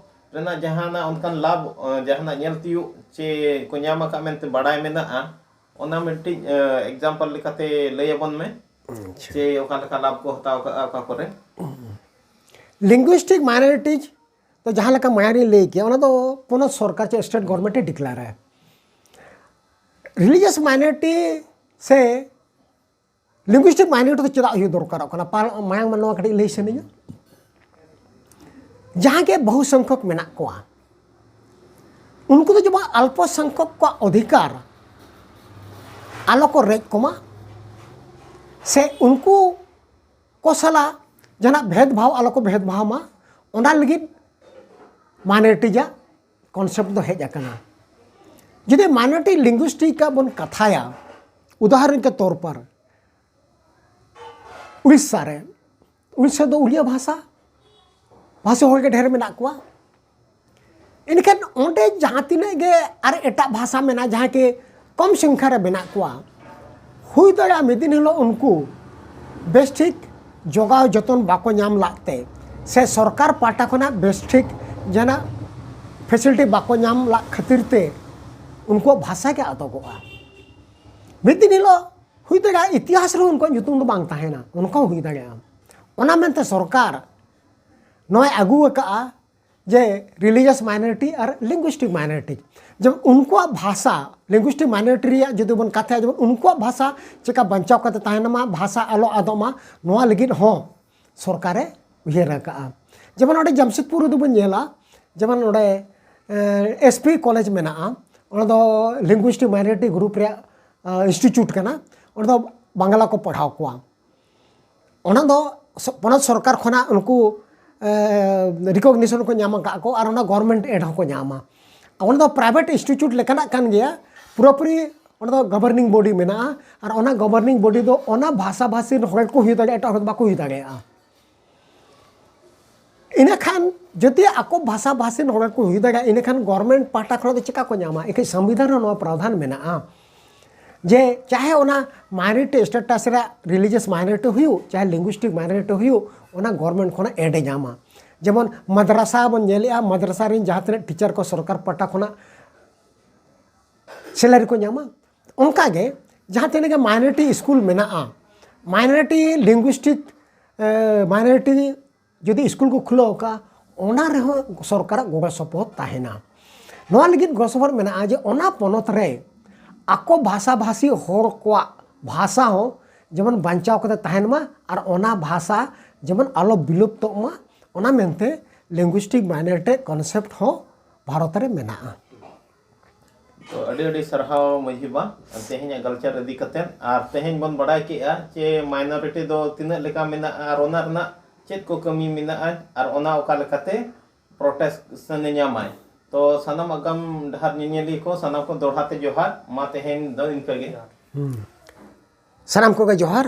ᱨᱮᱱᱟᱜ ᱡᱟᱦᱟᱱᱟᱜ ᱚᱱᱠᱟᱱ ᱞᱟᱵᱷ, ᱡᱟᱦᱟᱱᱟᱜ ᱧᱮᱞ ᱛᱤᱭᱳᱜ ᱪᱮ ᱠᱚ ᱧᱟᱢ ᱟᱠᱟᱫ ᱢᱮᱱᱛᱮ ᱵᱟᱲᱟᱭ ᱢᱮᱱᱟᱜᱼᱟ, ᱚᱱᱟ ᱢᱤᱫᱴᱤᱡ ᱮᱠᱡᱟᱢᱯᱚᱞ ᱞᱮᱠᱟᱛᱮ ᱞᱟᱹᱭ ᱟᱵᱚᱱ ᱢᱮ᱾ ᱪᱮ ᱚᱠᱟ ᱞᱮᱠᱟ ᱞᱟᱵᱷ ᱠᱚ ᱦᱟᱛᱟᱣ ᱠᱟᱜᱼᱟ ᱚᱠᱟ ᱠᱚᱨᱮ? ᱞᱤᱝᱜᱩᱭᱮᱥᱴᱤᱠ ᱢᱟᱭᱱᱚᱨᱤᱴᱤᱡᱽ ᱫᱚ ᱡᱟᱦᱟᱸ ᱞᱮᱠᱟ ᱢᱟᱭᱟᱨᱤᱧ ᱞᱟᱹᱭ ᱠᱮᱭᱟ, ᱚᱱᱟ ᱫᱚ ᱯᱚᱱᱚᱛ ᱥᱚᱨᱠᱟᱨ ᱪᱮ ᱥᱴᱮᱴ ᱜᱚᱵᱷᱚᱨᱱᱢᱮᱱᱴ ᱮ ᱰᱤᱠᱞᱮᱭᱟᱨᱟ᱾ ᱨᱤᱞᱤᱡᱤᱭᱟᱥ ᱢᱟᱭᱱᱚᱨᱤᱴᱤ ᱥᱮ ᱞᱤᱝᱜᱩᱭᱮᱥᱴᱤᱠ ᱢᱟᱭᱱᱚᱨᱤᱴᱤ ᱫᱚ ᱪᱮᱫᱟᱜ ᱦᱩᱭᱩᱜ ᱫᱚᱨᱠᱟᱨᱚᱜ ᱠᱟᱱᱟ? ᱯᱟᱞ-, ᱢᱟᱭᱟᱝ ᱢᱟᱱᱣᱟ ᱠᱟᱹᱴᱤᱡ ᱞᱟᱹᱭ ᱥᱟᱱᱟᱧᱟ᱾ ᱡᱟᱦᱟᱸ ᱜᱮ ᱵᱚᱦᱩ ᱥᱚᱝᱠᱷᱚᱠ ᱢᱮᱱᱟᱜ ᱠᱚᱣᱟ, ᱩᱱᱠᱩ ᱫᱚ ᱡᱮᱢᱚᱱ ᱟᱞᱯᱚ ᱥᱚᱝᱠᱷᱚᱠ ᱠᱚᱣᱟᱜ ᱚᱫᱷᱤᱠᱟᱨ ᱟᱞᱚ ᱠᱚ ᱨᱮᱡ ᱠᱚᱢᱟ, ᱥᱮ ᱩᱱᱠᱩ ᱠᱚ ᱥᱟᱞᱟᱜ ᱡᱟᱦᱟᱱᱟᱜ ᱵᱷᱮᱫᱽ ᱵᱷᱟᱣ ᱟᱞᱚ ᱠᱚ ᱵᱷᱮᱫᱽ ᱵᱷᱟᱣ ᱢᱟ, ᱚᱱᱟ ᱞᱟᱹᱜᱤᱫ ᱢᱟᱭᱱᱚᱨᱤᱴᱤᱡᱟᱜ ᱠᱚᱱᱥᱮᱯᱴ ᱫᱚ ᱦᱮᱡ ᱟᱠᱟᱱᱟ᱾ ᱡᱩᱫᱤ ᱢᱟᱭᱱᱚᱨᱤᱴᱤ ᱞᱤᱝᱜᱩᱭᱮᱥᱴᱤᱠ ᱟᱜ ᱵᱚᱱ ᱠᱟᱛᱷᱟᱭᱟ, ᱩᱫᱟᱦᱚᱨᱚᱱ ᱠᱮ ᱛᱚᱨ ᱯᱟᱨ, ᱩᱲᱤᱥᱥᱟ ᱨᱮ, ᱩᱲᱤᱥᱥᱟ ᱫᱚ ᱩᱲᱤᱭᱟ ᱵᱷᱟᱥᱟ ᱵᱷᱟᱥᱟ ᱦᱚᱲ ᱜᱮ ᱰᱷᱮᱨ ᱢᱮᱱᱟᱜ ᱠᱚᱣᱟ᱾ ᱮᱱᱠᱷᱟᱱ ᱚᱸᱰᱮ ᱡᱟᱦᱟᱸ ᱛᱤᱱᱟᱹᱜ ᱜᱮ ᱟᱨ ᱮᱴᱟᱜ ᱵᱷᱟᱥᱟ ᱢᱮᱱᱟᱜᱼᱟ, ᱡᱟᱦᱟᱸ ᱠᱤ ᱠᱚᱢ ᱥᱚᱝᱠᱷᱟ ᱨᱮ ᱢᱮᱱᱟᱜ ᱠᱚᱣᱟ, ᱦᱩᱭ ᱫᱟᱲᱮᱭᱟᱜᱼᱟ ᱢᱤᱫ ᱫᱤᱱ ᱦᱤᱞᱳᱜ ᱩᱱᱠᱩ ᱵᱮᱥ ᱴᱷᱤᱠ ᱡᱚᱜᱟᱣ ᱡᱚᱛᱚᱱ ᱵᱟᱠᱚ ᱧᱟᱢ ᱞᱟᱜ ᱛᱮ, ᱥᱮ ᱥᱚᱨᱠᱟᱨ ᱯᱟᱦᱴᱟ ᱠᱷᱚᱱᱟᱜ ᱵᱮᱥ ᱴᱷᱤᱠ ᱡᱟᱦᱟᱱᱟᱜ ᱯᱷᱮᱥᱤᱞᱤᱴᱤ ᱵᱟᱠᱚ ᱧᱟᱢ ᱞᱟᱜ ᱠᱷᱟᱹᱛᱤᱨ ᱛᱮ ᱩᱱᱠᱩᱣᱟᱜ ᱵᱷᱟᱥᱟ ᱜᱮ ᱟᱫᱚᱜᱚᱜᱼᱟ᱾ ᱢᱤᱫ ᱫᱤᱱ ᱦᱤᱞᱳᱜ ᱦᱩᱭ ᱫᱟᱲᱮᱭᱟᱜᱼᱟ ᱤᱛᱤᱦᱟᱥ ᱨᱮᱦᱚᱸ ᱩᱱᱠᱩᱣᱟᱜ ᱧᱩᱛᱩᱢ ᱫᱚ ᱵᱟᱝ ᱛᱟᱦᱮᱱᱟ, ᱚᱱᱠᱟ ᱦᱚᱸ ᱦᱩᱭ ᱫᱟᱲᱮᱭᱟᱜᱼᱟ᱾ ᱚᱱᱟ ᱢᱮᱱᱛᱮ ᱥᱚᱨᱠᱟᱨ ᱱᱚᱣᱟᱭ ᱟᱹᱜᱩ ᱟᱠᱟᱫᱼᱟ ᱡᱮ religious minority ᱟᱨ linguistic minority, ᱡᱮᱢᱚᱱ ᱩᱱᱠᱩᱣᱟᱜ ᱵᱷᱟᱥᱟ, linguistic minority ᱨᱮᱭᱟᱜ ᱡᱩᱫᱤ ᱵᱚᱱ ᱠᱟᱛᱷᱟᱭᱟ, ᱡᱮᱢᱚᱱ ᱩᱱᱠᱩᱣᱟᱜ ᱵᱷᱟᱥᱟ ᱪᱮᱠᱟ ᱵᱟᱧᱪᱟᱣ ᱠᱟᱛᱮ ᱛᱟᱦᱮᱱ ᱢᱟ, ᱵᱷᱟᱥᱟ ᱟᱞᱚ ᱟᱫᱚᱜ ᱢᱟ, ᱱᱚᱣᱟ ᱞᱟᱹᱜᱤᱫ ᱦᱚᱸ ᱥᱚᱨᱠᱟᱨᱮ ᱩᱭᱦᱟᱹᱨ ᱟᱠᱟᱫᱼᱟ᱾ ᱡᱮᱢᱚᱱ ᱚᱸᱰᱮ ᱡᱟᱢᱥᱮᱫᱽᱯᱩᱨ ᱨᱮᱫᱚ ᱵᱚᱱ ᱧᱮᱞᱟ, ᱡᱮᱢᱚᱱ ᱚᱸᱰᱮ ᱮᱥ ᱯᱤ ᱠᱚᱞᱮᱡᱽ ᱢᱮᱱᱟᱜᱼᱟ, ᱚᱸᱰᱮ ᱫᱚ linguistic minority group ᱨᱮᱭᱟᱜ ᱤᱱᱥᱴᱤᱴᱤᱭᱩᱴ ᱠᱟᱱᱟ, ᱚᱸᱰᱮ ᱫᱚ ᱵᱟᱝᱞᱟ ᱠᱚ ᱯᱟᱲᱦᱟᱣ ᱠᱚᱣᱟ᱾ ᱚᱱᱟ ᱫᱚ ᱥᱚ- ᱯᱚᱱᱚᱛ ᱥᱚᱨᱠᱟᱨ ᱠᱷᱚᱱᱟᱜ ᱩᱱᱠᱩ ᱨᱤᱠᱚᱜᱱᱤᱥᱚᱱ ᱠᱚ ᱧᱟᱢ ᱟᱠᱟᱫ ᱠᱚ, ᱟᱨ ᱚᱱᱟ ᱜᱚᱵᱷᱚᱨᱱᱢᱮᱱᱴ ᱮᱰ ᱦᱚᱸᱠᱚ ᱧᱟᱢᱟ᱾ ᱚᱱᱟ ᱫᱚ ᱯᱨᱟᱭᱵᱷᱮᱴ ᱤᱱᱥᱴᱤᱴᱤᱭᱩᱴ ᱞᱮᱠᱟᱱᱟᱜ ᱠᱟᱱ ᱜᱮᱭᱟ, ᱯᱩᱨᱟᱹᱯᱩᱨᱤ ᱚᱸᱰᱮ ᱫᱚ ᱜᱚᱵᱷᱚᱨᱱᱤᱝ ᱵᱚᱰᱤ ᱢᱮᱱᱟᱜᱼᱟ, ᱟᱨ ᱚᱱᱟ ᱜᱚᱵᱷᱚᱨᱱᱤᱝ ᱵᱚᱰᱤ ᱫᱚ ᱚᱱᱟ ᱵᱷᱟᱥᱟ ᱵᱷᱟᱥᱤ ᱨᱮᱱ ᱦᱚᱲ ᱜᱮᱠᱚ ᱦᱩᱭ ᱫᱟᱲᱮᱭᱟᱜᱼᱟ, ᱮᱴᱟᱜ ᱦᱚᱲ ᱫᱚ ᱵᱟᱠᱚ ᱦᱩᱭ ᱫᱟᱲᱮᱭᱟᱜᱼᱟ᱾ ᱤᱱᱟᱹᱠᱷᱟᱱ ᱡᱩᱫᱤ ᱟᱠᱚ ᱵᱷᱟᱥᱟ ᱵᱷᱟᱥᱤ ᱨᱮᱱ ᱦᱚᱲ ᱜᱮᱠᱚ ᱦᱩᱭ ᱫᱟᱲᱮᱭᱟᱜᱼᱟ, ᱤᱱᱟᱹᱠᱷᱟᱱ ᱜᱚᱵᱷᱚᱨᱱᱢᱮᱱᱴ ᱯᱟᱦᱴᱟ ᱠᱷᱚᱱᱟᱜ ᱫᱚ ᱪᱮᱠᱟ ᱠᱚ ᱧᱟᱢᱟ? ᱮᱱᱠᱷᱟᱱ ᱥᱚᱝᱵᱤᱫᱷᱟᱱ ᱨᱮ ᱱᱚᱣᱟ ᱯᱨᱟᱣᱫᱷᱟᱱ ᱢᱮᱱᱟᱜᱼᱟ ᱡᱮ ᱪᱟᱦᱮ ᱚᱱᱟ minority status ᱨᱮᱭᱟᱜ religious minority ᱦᱩᱭᱩᱜ, ᱪᱟᱦᱮ linguistic minority ᱦᱩᱭᱩᱜ, ᱚᱱᱟ ᱜᱚᱵᱷᱚᱨᱱᱢᱮᱱᱴ ᱠᱷᱚᱱᱟᱜ ᱮᱰ ᱮ ᱧᱟᱢᱟ᱾ ᱡᱮᱢᱚᱱ ᱢᱟᱫᱽᱨᱟᱥᱟ ᱵᱚᱱ ᱧᱮᱞᱮᱜᱼᱟ, ᱢᱟᱫᱽᱨᱟᱥᱟ ᱨᱮᱱ ᱡᱟᱦᱟᱸ ᱛᱤᱱᱟᱹᱜ ᱴᱤᱪᱟᱨ ᱠᱚ ᱥᱚᱨᱠᱟᱨ ᱯᱟᱦᱴᱟ ᱠᱷᱚᱱᱟᱜ ᱥᱮᱞᱟᱨᱤ ᱠᱚ ᱧᱟᱢᱟ, ᱚᱱᱠᱟᱜᱮ ᱡᱟᱦᱟᱸ ᱛᱤᱱᱟᱹᱜ ᱜᱮ minority ᱥᱠᱩᱞ ᱢᱮᱱᱟᱜᱼᱟ, minority linguistic minority ᱡᱩᱫᱤ ᱥᱠᱩᱞ ᱠᱚ ᱠᱷᱩᱞᱟᱹᱣ ᱟᱠᱟᱫᱼᱟ, ᱚᱱᱟ ᱨᱮᱦᱚᱸ ᱥᱚᱨᱠᱟᱨᱟᱜ ᱜᱚᱲᱚ ᱥᱚᱯᱚᱦᱚᱫ ᱛᱟᱦᱮᱱᱟ᱾ ᱱᱚᱣᱟ ᱞᱟᱹᱜᱤᱫ ᱜᱚᱲᱚ ᱥᱚᱯᱚᱦᱚᱫ ᱢᱮᱱᱟᱜᱼᱟ ᱡᱮ ᱚᱱᱟ ᱯᱚᱱᱚᱛ ᱨᱮ ᱟᱠᱚ ᱵᱷᱟᱥᱟ ᱵᱷᱟᱥᱤ ᱦᱚᱲ ᱠᱚᱣᱟᱜ ᱵᱷᱟᱥᱟ ᱦᱚᱸ ᱡᱮᱢᱚᱱ ᱵᱟᱧᱪᱟᱣ ᱠᱟᱛᱮ ᱛᱟᱦᱮᱱ ᱢᱟ, ᱟᱨ ᱚᱱᱟ ᱵᱷᱟᱥᱟ ᱡᱮᱢᱚᱱ ᱟᱞᱚ ᱵᱤᱞᱩᱯᱛᱚᱜ ᱢᱟ, ᱚᱱᱟ ᱢᱮᱱᱛᱮ linguistic minority concept ᱦᱚᱸ ᱵᱷᱟᱨᱚᱛ ᱨᱮ ᱢᱮᱱᱟᱜᱼᱟ᱾ ᱛᱚ ᱟᱹᱰᱤ ᱟᱹᱰᱤ ᱥᱟᱨᱦᱟᱣ ᱢᱟᱹᱡᱷᱤ ᱵᱟ, ᱛᱮᱦᱮᱧᱟᱜ culture ᱤᱫᱤ ᱠᱟᱛᱮᱫ᱾ ᱟᱨ ᱛᱮᱦᱮᱧ ᱵᱚᱱ ᱵᱟᱲᱟᱭ ᱠᱮᱜᱼᱟ ᱡᱮ minority ᱫᱚ ᱛᱤᱱᱟᱹᱜ ᱞᱮᱠᱟ ᱢᱮᱱᱟᱜᱼᱟ ᱟᱨ ᱚᱱᱟ ᱨᱮᱱᱟᱜ ᱪᱮᱫ ᱠᱚ ᱠᱟᱹᱢᱤ ᱢᱮᱱᱟᱜᱼᱟ ᱟᱨ ᱚᱱᱟ ᱚᱠᱟ ᱞᱮᱠᱟᱛᱮ protection ᱮ ᱧᱟᱢᱟᱭ᱾ ᱛᱚ ᱥᱟᱱᱟᱢ ᱟᱜᱟᱢ ᱰᱟᱦᱟᱨ ᱧᱮᱧᱮᱞᱤᱭᱟᱹ ᱠᱚ ᱥᱟᱱᱟᱢ ᱠᱚ ᱫᱚᱦᱲᱟ ᱛᱮ ᱡᱚᱦᱟᱨ᱾ ᱢᱟ ᱛᱮᱦᱮᱧ ᱫᱚ ᱤᱱᱠᱟᱹ ᱜᱮ᱾ ᱥᱟᱱᱟᱢ ᱠᱚᱜᱮ ᱡᱚᱦᱟᱨ᱾